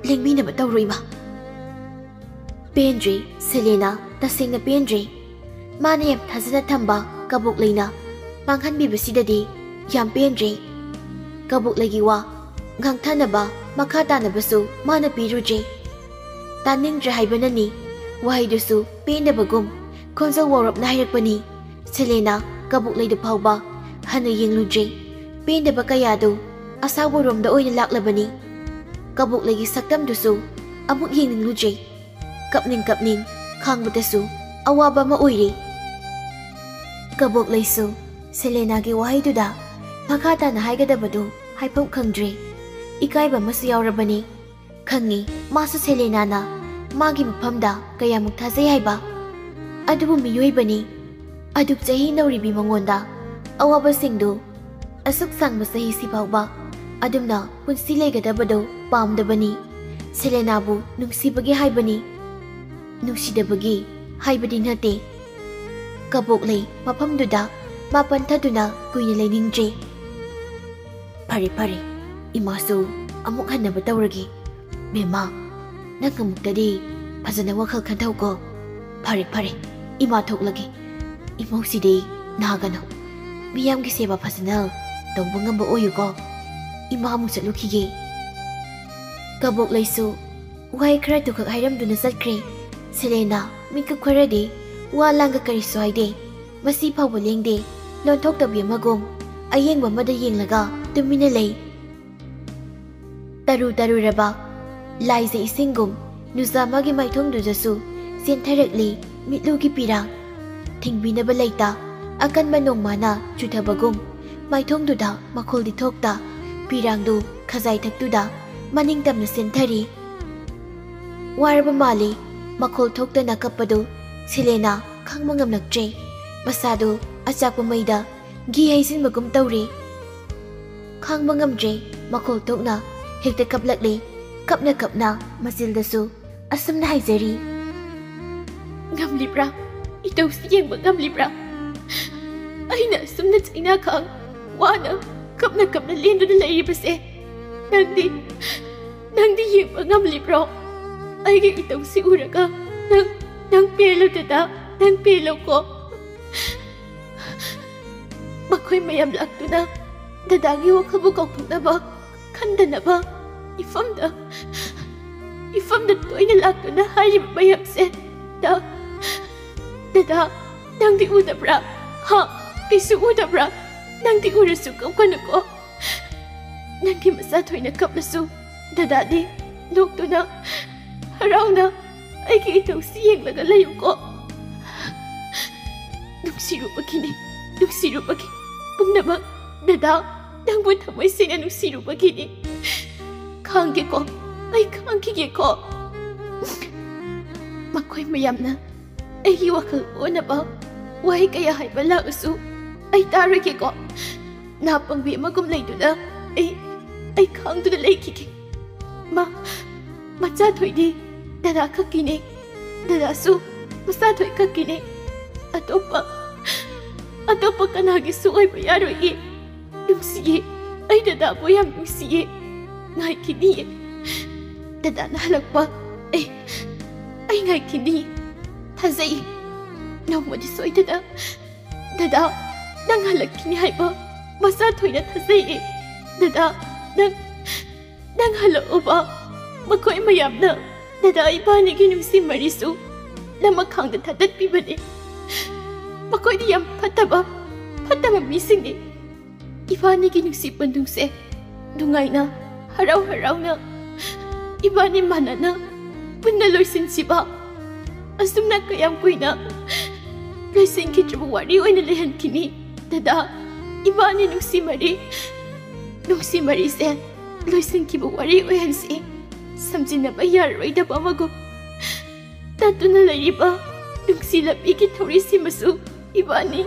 ꯂꯦꯡꯕꯤꯅꯕ ꯇꯧꯔꯣ ꯏꯃꯥ꯫" ꯄꯦꯟꯗ꯭ꯔꯦ, ꯁꯦꯂꯦꯅꯥ ꯇꯁꯦꯡꯅ ꯄꯦꯟꯗ꯭ꯔꯦ꯫ ꯃꯥꯅ ꯌꯥꯝ ꯊꯥꯖꯅ ꯊꯝꯕ ꯀꯕꯣꯛꯂꯩꯅ ꯃꯥꯡꯍꯟꯕꯤꯕꯁꯤꯗꯗꯤ ꯌꯥꯝ ꯄꯦꯟꯗ꯭ꯔꯦ꯫ ꯀꯕꯣꯛꯂꯩꯒꯤ ꯋꯥ ꯉꯥꯡꯊꯅꯕ ꯃꯈꯥ ꯇꯥꯅꯕꯁꯨ ꯃꯥꯅ ꯄꯤꯔꯨꯗ꯭ꯔꯦ꯫ ꯇꯥꯅꯤꯡꯗ꯭ꯔꯦ ꯍꯥꯏꯕꯅꯅꯤ꯫ ꯋꯥꯍꯩꯗꯨꯁꯨ ꯄꯦꯟꯗꯕꯒꯨꯝ ꯈꯣꯟꯖꯦꯜ ꯋꯥꯎꯔꯞꯅ ꯍꯥꯏꯔꯛꯄꯅꯤ꯫ ꯁꯦꯂꯦꯅꯥ ꯀꯕꯣꯛꯂꯩꯗꯨ ꯐꯥꯎꯕ ꯍꯟꯅ ꯌꯦꯡꯂꯨꯗ꯭ꯔꯦ꯫ ꯄꯦꯟꯗꯕ ꯀꯌꯥꯗꯨ ꯑꯁꯥꯎꯕꯔꯣꯝꯗ ꯑꯣꯏꯅ ꯂꯥꯛꯂꯕꯅꯤ꯫ ꯀꯕꯣꯛꯂꯩꯒꯤ ꯁꯛꯇꯝꯗꯨꯁꯨ ꯑꯃꯨꯛ ꯌꯦꯡꯅꯤꯡꯂꯨꯗ꯭ꯔꯦ꯫ ꯀꯞꯅꯤꯡ ꯀꯞꯅꯤꯡ ꯈꯥꯡꯕꯗꯁꯨ ꯑꯋꯥꯕ ꯑꯃ ꯑꯣꯏꯔꯤ꯫ ꯀꯕꯣꯛꯂꯩꯁꯨ ꯁꯦꯂꯦꯅꯥꯒꯤ ꯋꯥꯍꯩꯗꯨꯗ ꯃꯈꯥ ꯇꯥꯅ ꯍꯥꯏꯒꯗꯕꯗꯨ ꯍꯥꯏꯐꯝ ꯈꯪꯗ꯭ꯔꯦ꯫ ꯏꯀꯥꯏꯕ ꯑꯃꯁꯨ ꯌꯥꯎꯔꯕꯅꯤ꯫ ꯈꯪꯉꯤ, ꯃꯥꯁꯨ ꯁꯦꯂꯦꯅꯥꯅ ꯃꯥꯒꯤ ꯃꯐꯝꯗ ꯀꯌꯥꯃꯨꯛ ꯊꯥꯖꯩ ꯍꯥꯏꯕ꯫ ꯑꯗꯨꯕꯨ ꯃꯤꯑꯣꯏꯕꯅꯤ꯫ ꯑꯗꯨꯛ ꯆꯍꯤ ꯅꯧꯔꯤꯕꯤ ꯃꯉꯣꯟꯗ ꯑꯋꯥꯕꯁꯤꯡꯗꯨ ꯑꯁꯨꯛ ꯁꯥꯡꯕ ꯆꯍꯤꯁꯤ ꯐꯥꯎꯕ ꯑꯗꯨꯝꯅ ꯄꯨꯟꯁꯤ ꯂꯩꯒꯗꯕꯗꯨ ꯄꯥꯝꯗꯕꯅꯤ꯫ ꯁꯦꯂꯦꯅꯥꯕꯨ ꯅꯨꯡꯁꯤꯕꯒꯤ ꯍꯥꯏꯕꯅꯤ꯫ ꯅꯨꯡꯁꯤꯗꯕꯒꯤ ꯍꯥꯏꯕꯗꯤ ꯅꯠꯇꯦ꯫ ꯀꯕꯣꯛꯂꯩ ꯃꯐꯝꯗꯨꯗ ꯃꯥ ꯄꯟꯊꯗꯨꯅ ꯀꯨꯏꯅ ꯂꯩꯅꯤꯡꯗ꯭ꯔꯦ꯫ "ꯐꯔꯦ, ꯐꯔꯦ, ꯏꯃꯥꯁꯨ ꯑꯃꯨꯛ ꯍꯟꯅꯕ ꯇꯧꯔꯒꯦ꯫ ꯕꯦꯝꯃ, ꯅꯪ ꯑꯃꯨꯛꯇꯗꯤ ꯐꯖꯅ ꯋꯥꯈꯜ ꯈꯟꯊꯧꯀꯣ꯫ ꯐꯔꯦ, ꯐꯔꯦ, ꯏꯃꯥ ꯊꯣꯛꯂꯒꯦ꯫ ꯏꯃꯧꯁꯤꯗꯤ ꯅꯥꯒꯅꯨ꯫ ꯃꯤꯌꯥꯝꯒꯤ ꯁꯦꯕꯥ ꯐꯖꯅ ꯇꯧꯕ ꯉꯝꯕ ꯑꯣꯏꯌꯨꯀꯣ꯫ ꯏꯃꯥ ꯑꯃꯨꯛ ꯆꯠꯂꯨꯈꯤꯒꯦ꯫" ꯀꯕꯣꯛꯂꯩꯁꯨ ꯋꯥꯍꯩ ꯈꯔ ꯇꯨꯈꯛ ꯍꯥꯏꯔꯝꯗꯨꯅ ꯆꯠꯈ꯭ꯔꯦ꯫ ꯁꯦꯂꯦꯅꯥ ꯃꯤꯀꯨꯞ ꯈꯔꯗꯤ ꯋꯥ ꯂꯥꯡꯒ ꯀꯔꯤꯁꯨ ꯍꯥꯏꯗꯦ꯫ ꯃꯁꯤ ꯐꯥꯎꯕ ꯂꯦꯡꯗꯦ꯫ ꯂꯣꯟꯊꯣꯛꯇꯕꯤ ꯑꯃꯒꯨꯝ ꯑꯌꯦꯡꯕ ꯑꯃꯗ ꯌꯦꯡꯂꯒ ꯇꯨꯃꯤꯟꯅ ꯂꯩ꯫ ꯇꯔꯨ ꯇꯔꯨꯔꯕ ꯂꯥꯏꯖ ꯏꯁꯤꯡꯒꯨꯝ ꯅꯨꯖꯥ ꯃꯥꯒꯤ ꯃꯥꯏꯊꯣꯡꯗꯨꯗꯁꯨ ꯆꯦꯟꯊꯔꯛꯂꯤ ꯃꯤꯠꯂꯨꯒꯤ ꯄꯤꯔꯥꯡ꯫ ꯊꯤꯡꯕꯤꯅꯕ ꯂꯩꯇ ꯑꯀꯟꯕ ꯅꯣꯡꯃꯥꯅ ꯆꯨꯊꯕꯒꯨꯝ ꯃꯥꯏꯊꯣꯡꯗꯨꯗ ꯃꯈꯣꯜꯗꯤ ꯊꯣꯛꯇ ꯄꯤꯔꯥꯡꯗꯨ ꯈꯖꯥꯏꯊꯛꯇꯨꯗ ꯃꯅꯤꯡ ꯇꯝꯅ ꯆꯦꯟꯊꯔꯤ꯫ ꯋꯥꯔꯕ ꯃꯥꯜꯂꯤ꯫ ꯃꯈꯣꯜ ꯊꯣꯛꯇꯅ ꯀꯞꯄꯗꯨ ꯁꯦꯂꯦꯅꯥ ꯈꯥꯡꯕ ꯉꯝꯂꯛꯇ꯭ꯔꯦ꯫ ꯃꯁꯥꯗꯨ ꯑꯆꯥꯛꯄ ꯃꯩꯗ ꯘꯤ ꯍꯩꯖꯤꯟꯕꯒꯨꯝ ꯇꯧꯔꯦ꯫ ꯈꯥꯡꯕ ꯉꯝꯗ꯭ꯔꯦ꯫ ꯃꯈꯣꯜ ꯊꯣꯛꯅ ꯍꯦꯛꯇ ꯀꯞꯂꯛꯂꯦ꯫ ꯀꯞꯅ ꯀꯞꯅ ꯃꯆꯤꯜꯗꯁꯨ ꯑꯁꯨꯝꯅ ꯍꯥꯏꯖꯔꯤ꯫ "ꯉꯝꯂꯤꯕ꯭ꯔꯥ? ꯏꯇꯧꯁꯤ ꯌꯦꯡꯕ ꯉꯝꯂꯤꯕ꯭ꯔꯥ? ꯑꯩꯅ ꯑꯁꯨꯝꯅ ꯆꯩꯅꯥ ꯈꯥꯡ ꯋꯥꯅ ꯀꯞꯅ ꯀꯞꯅ ꯂꯦꯟꯗꯨꯅ ꯂꯩꯔꯤꯕꯁꯦ ꯅꯪꯗꯤ, ꯅꯪꯗꯤ ꯌꯦꯡꯕ ꯉꯝꯂꯤꯕ꯭ꯔꯣ? ꯑꯩꯒꯤ ꯏꯇꯧꯁꯤ ꯎꯔꯒ ꯅꯪ, ꯅꯪ ꯄꯦꯜꯂꯨꯗꯅ, ꯅꯪ ꯄꯦꯜꯂꯣꯀꯣ꯫" ꯃꯈꯣꯏ ꯃꯌꯥꯝ ꯂꯥꯛꯇꯨꯅ ꯗꯗꯥꯒꯤ ꯋꯥꯈꯜꯕꯨ ꯀꯥꯎꯊꯣꯛꯅꯕ ꯈꯟꯗꯅꯕ ꯏꯐꯝꯗ, ꯏꯐꯝꯗ ꯇꯣꯏꯅ ꯂꯥꯛꯇꯨꯅ ꯍꯥꯏꯔꯤꯕ ꯃꯌꯥꯝꯁꯦ꯫ ꯗꯥ, ꯗꯗꯥ, ꯅꯪꯗꯤ ꯎꯗꯕ꯭ꯔꯥ? ꯍꯥ? ꯀꯩꯁꯨ ꯎꯗꯕ꯭ꯔꯥ? ꯅꯪꯗꯤ ꯎꯔꯁꯨ ꯀꯞꯀꯅꯨꯀꯣ꯫ ꯅꯪꯒꯤ ꯃꯆꯥ ꯊꯣꯏꯅ ꯀꯞꯂꯁꯨ ꯗꯗꯥꯗꯤ ꯅꯣꯛꯇꯨꯅ, ꯍꯔꯥꯎꯅ ꯑꯩꯒꯤ ꯏꯇꯧꯁꯤ ꯌꯦꯡꯂꯒ ꯂꯩꯌꯨꯀꯣ꯫ ꯅꯨꯡꯁꯤꯔꯨꯕꯒꯤꯅꯤ, ꯅꯨꯡꯁꯤꯔꯨꯕꯒꯤ꯫ ꯄꯨꯝꯅꯃꯛ ꯗꯗꯥ, ꯅꯪꯕꯨ ꯊꯃꯣꯏ ꯁꯦꯡꯅ ꯅꯨꯡꯁꯤꯔꯨꯕꯒꯤꯅꯤ꯫ ꯈꯥꯡꯒꯦꯀꯣ, ꯑꯩ ꯈꯥꯡꯈꯤꯒꯦꯀꯣ꯫ ꯃꯈꯣꯏ ꯃꯌꯥꯝꯅ ꯑꯩꯒꯤ ꯋꯥꯈꯜ ꯑꯣꯟꯅꯕ ꯋꯥꯍꯩ ꯀꯌꯥ ꯍꯥꯏꯕ ꯂꯥꯛꯂꯁꯨ ꯑꯩ ꯇꯥꯔꯣꯏꯒꯦꯀꯣ꯫ ꯅꯥ ꯄꯪꯕꯤ ꯑꯃꯒꯨꯝ ꯂꯩꯗꯨꯅ ꯑꯩ, ꯑꯩ ꯈꯥꯡꯗꯨꯅ ꯂꯩꯈꯤꯒꯦ꯫ ꯃꯥ, ꯃꯆꯥ ꯊꯣꯏꯗꯤ ꯗꯗꯥ ꯈꯛꯀꯤꯅꯦ꯫ ꯗꯗꯥꯁꯨ ꯃꯆꯥ ꯊꯣꯏ ꯈꯛꯀꯤꯅꯦ꯫ ꯑꯇꯣꯞꯄ, ꯑꯇꯣꯞꯄ ꯀꯅꯥꯒꯤꯁꯨ ꯑꯣꯏꯕ ꯌꯥꯔꯣꯏꯌꯦ꯫ ꯅꯨꯡꯁꯤꯌꯦ, ꯑꯩ ꯗꯗꯥꯕꯨ ꯌꯥꯝ ꯅꯨꯡꯁꯤꯌꯦ꯫ ꯉꯥꯏꯈꯤꯅꯤꯌꯦ꯫ ꯗꯗꯥꯅ ꯍꯜꯂꯛꯄ ꯑꯩ, ꯑꯩ ꯉꯥꯏꯈꯤꯅꯤ꯫ ꯊꯥꯖꯩ꯫ ꯅꯣꯡꯃꯗꯤ ꯁꯣꯏꯗꯅ ꯗꯗꯥ, ꯅꯪ ꯍꯜꯂꯛꯈꯤꯅꯤ ꯍꯥꯏꯕ ꯃꯆꯥ ꯊꯣꯏꯅ ꯊꯥꯖꯩꯌꯦ꯫ ꯗꯗꯥ, ꯅꯪ, ꯅꯪ ꯍꯜꯂꯛꯎꯕ꯫ ꯃꯈꯣꯏ ꯃꯌꯥꯝꯅ ꯗꯗꯥ ꯏꯕꯥꯅꯤꯒꯤ ꯅꯨꯡꯁꯤ ꯃꯔꯤꯁꯨ ꯂꯃꯈꯥꯡꯗ ꯊꯥꯗꯠꯄꯤꯕꯅꯤ꯫ ꯃꯈꯣꯏꯗꯤ ꯌꯥꯝ ꯐꯠꯇꯕ, ꯐꯠꯇꯕ ꯃꯤꯁꯤꯡꯅꯤ꯫ ꯏꯕꯥꯅꯤꯒꯤ ꯅꯨꯡꯁꯤ ꯄꯟꯊꯨꯡꯁꯦ ꯅꯨꯡꯉꯥꯏꯅ, ꯍꯔꯥꯎ ꯍꯔꯥꯎꯅ ꯏꯕꯥꯅꯤ ꯃꯥꯟꯅꯅ ꯄꯨꯟꯅ ꯂꯣꯏꯁꯤꯟꯁꯤꯕ꯫ ꯑꯁꯨꯝꯅ ꯀꯌꯥꯝ ꯀꯨꯏꯅ ꯂꯣꯏꯁꯤꯟꯈꯤꯗ꯭ꯔꯕ ꯋꯥꯔꯤ ꯑꯣꯏꯅ ꯂꯩꯍꯟꯈꯤꯅꯤ꯫ ꯗꯗꯥ, ꯏꯕꯥꯅꯤ ꯅꯨꯡꯁꯤ ꯃꯔꯤ, ꯅꯨꯡꯁꯤ ꯃꯔꯤꯁꯦ ꯂꯣꯏꯁꯤꯟꯈꯤꯕ ꯋꯥꯔꯤ ꯑꯣꯏꯍꯟꯁꯤ꯫ ꯁꯝꯖꯤꯟꯅꯕ ꯌꯥꯔꯔꯣꯏꯗꯕ ꯑꯃꯒꯨꯝ꯫ ꯇꯠꯇꯨꯅ ꯂꯩꯔꯤꯕ ꯅꯨꯡꯁꯤ ꯂꯝꯕꯤꯒꯤ ꯊꯧꯔꯤꯁꯤꯃꯁꯨ ꯏꯕꯥꯅꯤ,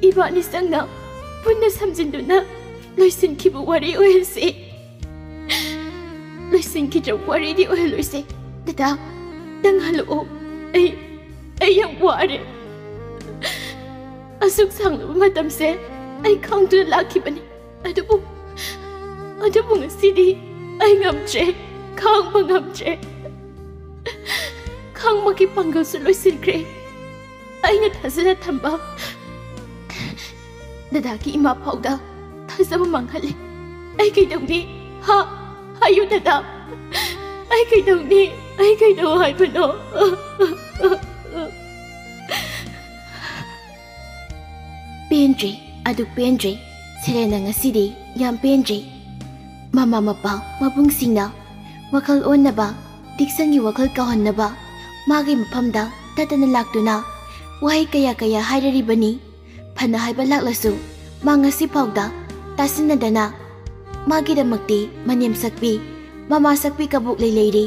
ꯏꯕꯥꯅꯤ ꯆꯪꯅ ꯄꯨꯟꯅ ꯁꯝꯖꯤꯟꯗꯨꯅ ꯂꯣꯏꯁꯤꯟꯈꯤꯕ ꯋꯥꯔꯤ ꯑꯣꯏꯍꯟꯁꯤ꯫ ꯂꯣꯏꯁꯤꯟꯈꯤꯗ꯭ꯔꯕ ꯋꯥꯔꯤꯗꯤ ꯑꯣꯏꯍꯜꯂꯣꯏꯁꯦ꯫ ꯗꯗꯥ, ꯅꯪ ꯍꯜꯂꯛꯑꯣ꯫ ꯑꯩ, ꯑꯩ ꯌꯥꯝ ꯋꯥꯔꯦ꯫ ꯑꯁꯨꯛ ꯁꯥꯡꯂꯕ ꯃꯇꯝꯁꯦ ꯑꯩ ꯈꯪꯗꯨꯅ ꯂꯥꯛꯈꯤꯕꯅꯤ꯫ ꯑꯗꯨꯕꯨ, ꯑꯗꯨꯕꯨ ꯉꯁꯤꯗꯤ ꯑꯩ ꯉꯝꯗ꯭ꯔꯦ, ꯈꯥꯡꯕ ꯉꯝꯗ꯭ꯔꯦ꯫ ꯈꯥꯡꯕꯒꯤ ꯄꯥꯡꯒꯜꯁꯨ ꯂꯣꯏꯁꯤꯟꯈ꯭ꯔꯦ꯫ ꯑꯩꯅ ꯊꯥꯖꯅ ꯊꯝꯕ ꯗꯗꯥꯒꯤ ꯏꯃꯥ ꯐꯥꯎꯗ ꯊꯥꯖꯕ ꯃꯥꯡꯍꯜꯂꯦ꯫ ꯑꯩ ꯀꯩꯗꯧꯅꯤ? ꯍꯥ? ꯍꯥꯏꯌꯨ ꯗꯗꯥ꯫ ꯑꯩ ꯀꯩꯗꯧꯅꯤ? ꯑꯩ ꯀꯩꯗꯧ ꯍꯥꯏꯕꯅꯣ? ꯄꯦꯟꯗ꯭ꯔꯦ, ꯑꯗꯨꯛ ꯄꯦꯟꯗ꯭ꯔꯦ꯫ ꯁꯦꯂꯦꯅ ꯉꯁꯤꯗꯤ ꯌꯥꯝ ꯄꯦꯟꯗ꯭ꯔꯦ꯫ ꯃꯃꯥ ꯃꯄꯥ ꯃꯕꯨꯡꯁꯤꯡꯅ ꯋꯥꯈꯜ ꯑꯣꯟꯅꯕ ꯗꯤꯛꯁꯟꯒꯤ ꯋꯥꯈꯜ ꯀꯥꯎꯍꯟꯅꯕ ꯃꯥꯒꯤ ꯃꯐꯝꯗ ꯇꯠꯇꯅ ꯂꯥꯛꯇꯨꯅ ꯋꯥꯍꯩ ꯀꯌꯥ ꯀꯌꯥ ꯍꯥꯏꯔꯔꯤꯕꯅꯤ꯫ ꯐꯅ ꯍꯥꯏꯕ ꯂꯥꯛꯂꯁꯨ ꯃꯥ ꯉꯁꯤ ꯐꯥꯎꯗ ꯇꯥꯁꯤꯟꯅꯗꯅ ꯃꯥꯒꯤꯗꯃꯛꯇꯤ ꯃꯅꯦꯝ ꯁꯛꯄꯤ, ꯃꯃꯥ ꯁꯛꯄꯤ ꯀꯕꯣꯛꯂꯩ ꯂꯩꯔꯤ꯫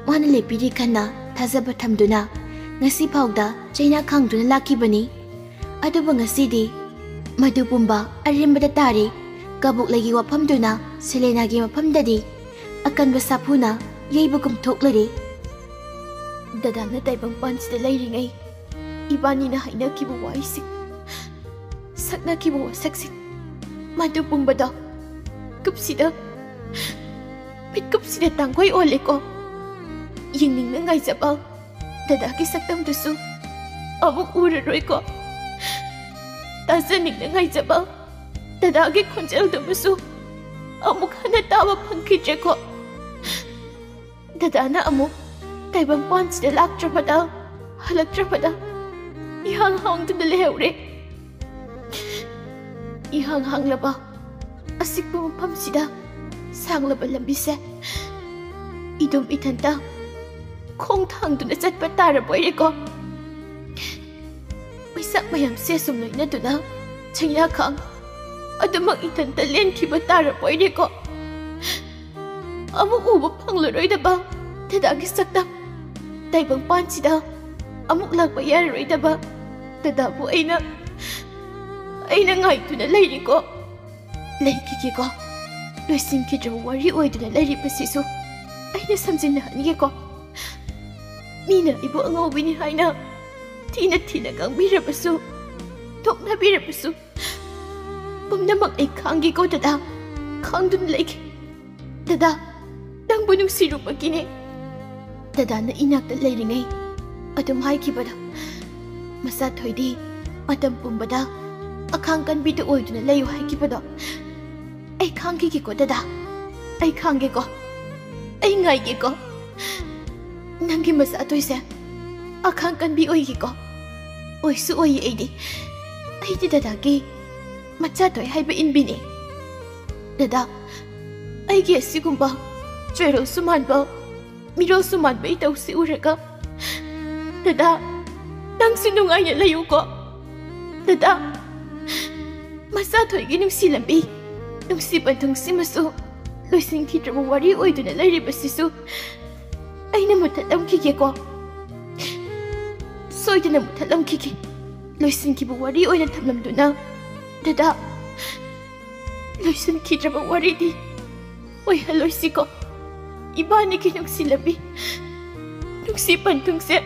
ꯃꯥꯅ ꯂꯦꯞꯄꯤꯔꯤ ꯈꯟꯅ ꯊꯥꯖꯕ ꯊꯝꯗꯨꯅ ꯉꯁꯤ ꯐꯥꯎꯗ ꯆꯩꯅꯥ ꯈꯥꯡꯗꯨꯅ ꯂꯥꯛꯈꯤꯕꯅꯤ꯫ ꯑꯗꯨꯕꯨ ꯉꯁꯤꯗꯤ ꯃꯗꯨ ꯄꯨꯝꯕ ꯑꯔꯦꯝꯕꯗ ꯇꯥꯔꯦ꯫ ꯀꯕꯣꯛꯂꯩꯒꯤ ꯋꯥꯐꯝꯗꯨꯅ ꯁꯦꯂꯦꯅꯥꯒꯤ ꯃꯐꯝꯗꯗꯤ ꯑꯀꯟꯕ ꯁꯥꯐꯨꯅ ꯌꯩꯕꯒꯨꯝ ꯊꯣꯛꯂꯔꯦ꯫ ꯗꯗꯥꯅ ꯇꯥꯏꯕꯪꯄꯥꯟꯁꯤꯗ ꯂꯩꯔꯤꯉꯩ ꯏꯕꯥꯅꯤꯅ ꯍꯥꯏꯅꯈꯤꯕ ꯋꯥꯍꯩꯁꯤꯡ, ꯁꯛꯅꯈꯤꯕ ꯋꯥꯁꯛꯁꯤꯡ, ꯃꯗꯨ ꯄꯨꯝꯕꯗꯣ ꯀꯨꯞꯁꯤꯗ, ꯃꯤꯠꯀꯨꯞꯁꯤꯗ ꯇꯥꯡꯒꯣꯏ ꯑꯣꯜꯂꯦꯀꯣ꯫ ꯌꯦꯡꯅꯤꯡꯅ ꯉꯥꯏꯖꯕ ꯗꯗꯥꯒꯤ ꯁꯛꯇꯝꯗꯨꯁꯨ ꯑꯃꯨꯛ ꯎꯔꯔꯣꯏꯀꯣ꯫ ꯇꯥꯖꯅꯤꯡꯅ ꯉꯥꯏꯖꯕ ꯗꯗꯥꯒꯤ ꯈꯣꯟꯖꯦꯜꯗꯨꯃꯁꯨ ꯑꯃꯨꯛ ꯍꯟꯅ ꯇꯥꯕ ꯐꯪꯈꯤꯗ꯭ꯔꯦꯀꯣ꯫ ꯗꯗꯥꯅ ꯑꯃꯨꯛ ꯇꯥꯏꯕꯪꯄꯥꯟꯁꯤꯗ ꯂꯥꯛꯇ꯭ꯔꯕꯗ, ꯍꯜꯂꯛꯇ꯭ꯔꯕꯗ ꯏꯍꯥꯡ ꯍꯥꯡꯗꯨꯅ ꯂꯩꯍꯧꯔꯦ꯫ ꯏꯍꯥꯡ ꯍꯥꯡꯂꯕ ꯑꯁꯤꯛꯄ ꯃꯐꯝꯁꯤꯗ ꯁꯥꯡꯂꯕ ꯂꯝꯕꯤꯁꯦ ꯏꯗꯨꯝ ꯏꯊꯟꯇ ꯈꯣꯡ ꯊꯥꯡꯗꯨꯅ ꯆꯠꯄ ꯇꯥꯔꯕꯣꯏꯔꯦꯀꯣ꯫ ꯃꯩꯁꯥꯛ ꯃꯌꯥꯝꯁꯦ ꯁꯨꯝ ꯂꯣꯏꯅꯗꯨꯅ ꯆꯩꯅꯥꯈꯥꯡ ꯑꯗꯨꯃꯛ ꯏꯊꯟꯇ ꯂꯦꯟꯈꯤꯕ ꯇꯥꯔꯕꯣꯏꯔꯦꯀꯣ꯫ ꯑꯃꯨꯛ ꯎꯕ ꯐꯪꯂꯔꯣꯏꯗꯕ ꯗꯗꯥꯒꯤ ꯁꯛꯇꯝ, ꯇꯥꯏꯕꯪꯄꯥꯟꯁꯤꯗ ꯑꯃꯨꯛ ꯂꯥꯛꯄ ꯌꯥꯔꯔꯣꯏꯗꯕ ꯗꯗꯥꯕꯨ ꯑꯩꯅ, ꯑꯩꯅ ꯉꯥꯏꯗꯨꯅ ꯂꯩꯔꯤꯀꯣ꯫ ꯂꯩꯈꯤꯒꯦꯀꯣ꯫ ꯂꯣꯏꯁꯤꯟꯈꯤꯗ꯭ꯔꯕ ꯋꯥꯔꯤ ꯑꯣꯏꯗꯨꯅ ꯂꯩꯔꯤꯕꯁꯤꯁꯨ ꯑꯩꯅ ꯁꯝꯖꯤꯟꯅꯍꯟꯒꯦꯀꯣ꯫ ꯃꯤꯅ ꯑꯩꯕꯨ ꯑꯉꯥꯎꯕꯤꯅꯤ ꯍꯥꯏꯅ ꯊꯤꯅ ꯊꯤꯅ ꯉꯥꯡꯕꯤꯔꯕꯁꯨ, ꯇꯣꯛꯅꯕꯤꯔꯕꯁꯨ, ꯄꯨꯝꯅꯃꯛ ꯑꯩ ꯈꯥꯡꯒꯦꯀꯣ ꯗꯗꯥ, ꯈꯥꯡꯗꯨꯅ ꯂꯩꯒꯦ꯫ ꯗꯗꯥ, ꯅꯪꯕꯨ ꯅꯨꯡꯁꯤꯔꯨꯕꯒꯤꯅꯦ꯫ ꯗꯗꯥꯅ ꯏꯅꯥꯛꯇ ꯂꯩꯔꯤꯉꯩ ꯑꯗꯨꯝ ꯍꯥꯏꯈꯤꯕꯗꯣ, ꯃꯆꯥꯊꯣꯏꯗꯤ ꯃꯇꯝ ꯄꯨꯝꯕꯗ ꯑꯈꯥꯡ ꯀꯟꯕꯤꯗ ꯑꯣꯏꯗꯨꯅ ꯂꯩꯌꯨ ꯍꯥꯏꯈꯤꯕꯗꯣ, ꯑꯩ ꯈꯥꯡꯈꯤꯒꯦꯀꯣ ꯗꯗꯥ, ꯑꯩ ꯈꯥꯡꯒꯦꯀꯣ, ꯑꯩ ꯉꯥꯏꯒꯦꯀꯣ꯫ ꯅꯪꯒꯤ ꯃꯆꯥꯊꯣꯏꯁꯦ ꯑꯈꯥꯡ ꯀꯟꯕꯤ ꯑꯣꯏꯒꯦꯀꯣ꯫ ꯑꯣꯏꯁꯨ ꯑꯣꯏꯌꯦ ꯑꯩꯗꯤ, ꯑꯩꯗꯤ ꯗꯗꯥꯒꯤ ꯃꯆꯥꯊꯣꯏ ꯍꯥꯏꯕ ꯏꯟꯕꯤꯅꯦ꯫ ꯗꯗꯥ, ꯑꯩꯒꯤ ꯑꯁꯤꯒꯨꯝꯕ ꯆꯣꯏꯔꯣꯜꯁꯨ ꯃꯥꯟꯕ, ꯃꯤꯔꯣꯜꯁꯨ ꯃꯥꯟꯕ ꯏꯇꯧꯁꯤ ꯎꯔꯒ, ꯗꯗꯥ, ꯅꯪꯁꯨ ꯅꯨꯡꯉꯥꯏꯅ ꯂꯩꯌꯨꯀꯣ꯫ ꯗꯗꯥ, ꯃꯆꯥꯊꯣꯏꯒꯤ ꯅꯨꯡꯁꯤ ꯂꯝꯕꯤ, ꯅꯨꯡꯁꯤ ꯄꯟꯊꯨꯡꯁꯤꯃꯁꯨ ꯂꯣꯏꯁꯤꯟꯈꯤꯗ꯭ꯔꯕ ꯋꯥꯔꯤ ꯑꯣꯏꯗꯨꯅ ꯂꯩꯔꯤꯕꯁꯤꯁꯨ ꯑꯩꯅ ꯃꯨꯊꯠꯂꯝꯈꯤꯒꯦꯀꯣ꯫ ꯁꯣꯏꯗꯅ ꯃꯨꯊꯠꯂꯝꯈꯤꯒꯦ꯫ ꯂꯣꯏꯁꯤꯟꯈꯤꯕ ꯋꯥꯔꯤ ꯑꯣꯏꯅ ꯊꯝꯂꯝꯗꯨꯅ, ꯗꯗꯥ, ꯂꯣꯏꯁꯤꯟꯈꯤꯗ꯭ꯔꯕ ꯋꯥꯔꯤꯗꯤ ꯑꯣꯏꯍꯜꯂꯣꯏꯁꯤꯀꯣ꯫ ꯏꯕꯥꯅꯤꯒꯤ ꯅꯨꯡꯁꯤ ꯂꯝꯕꯤ, ꯅꯨꯡꯁꯤ ꯄꯟꯊꯨꯡꯁꯦ꯫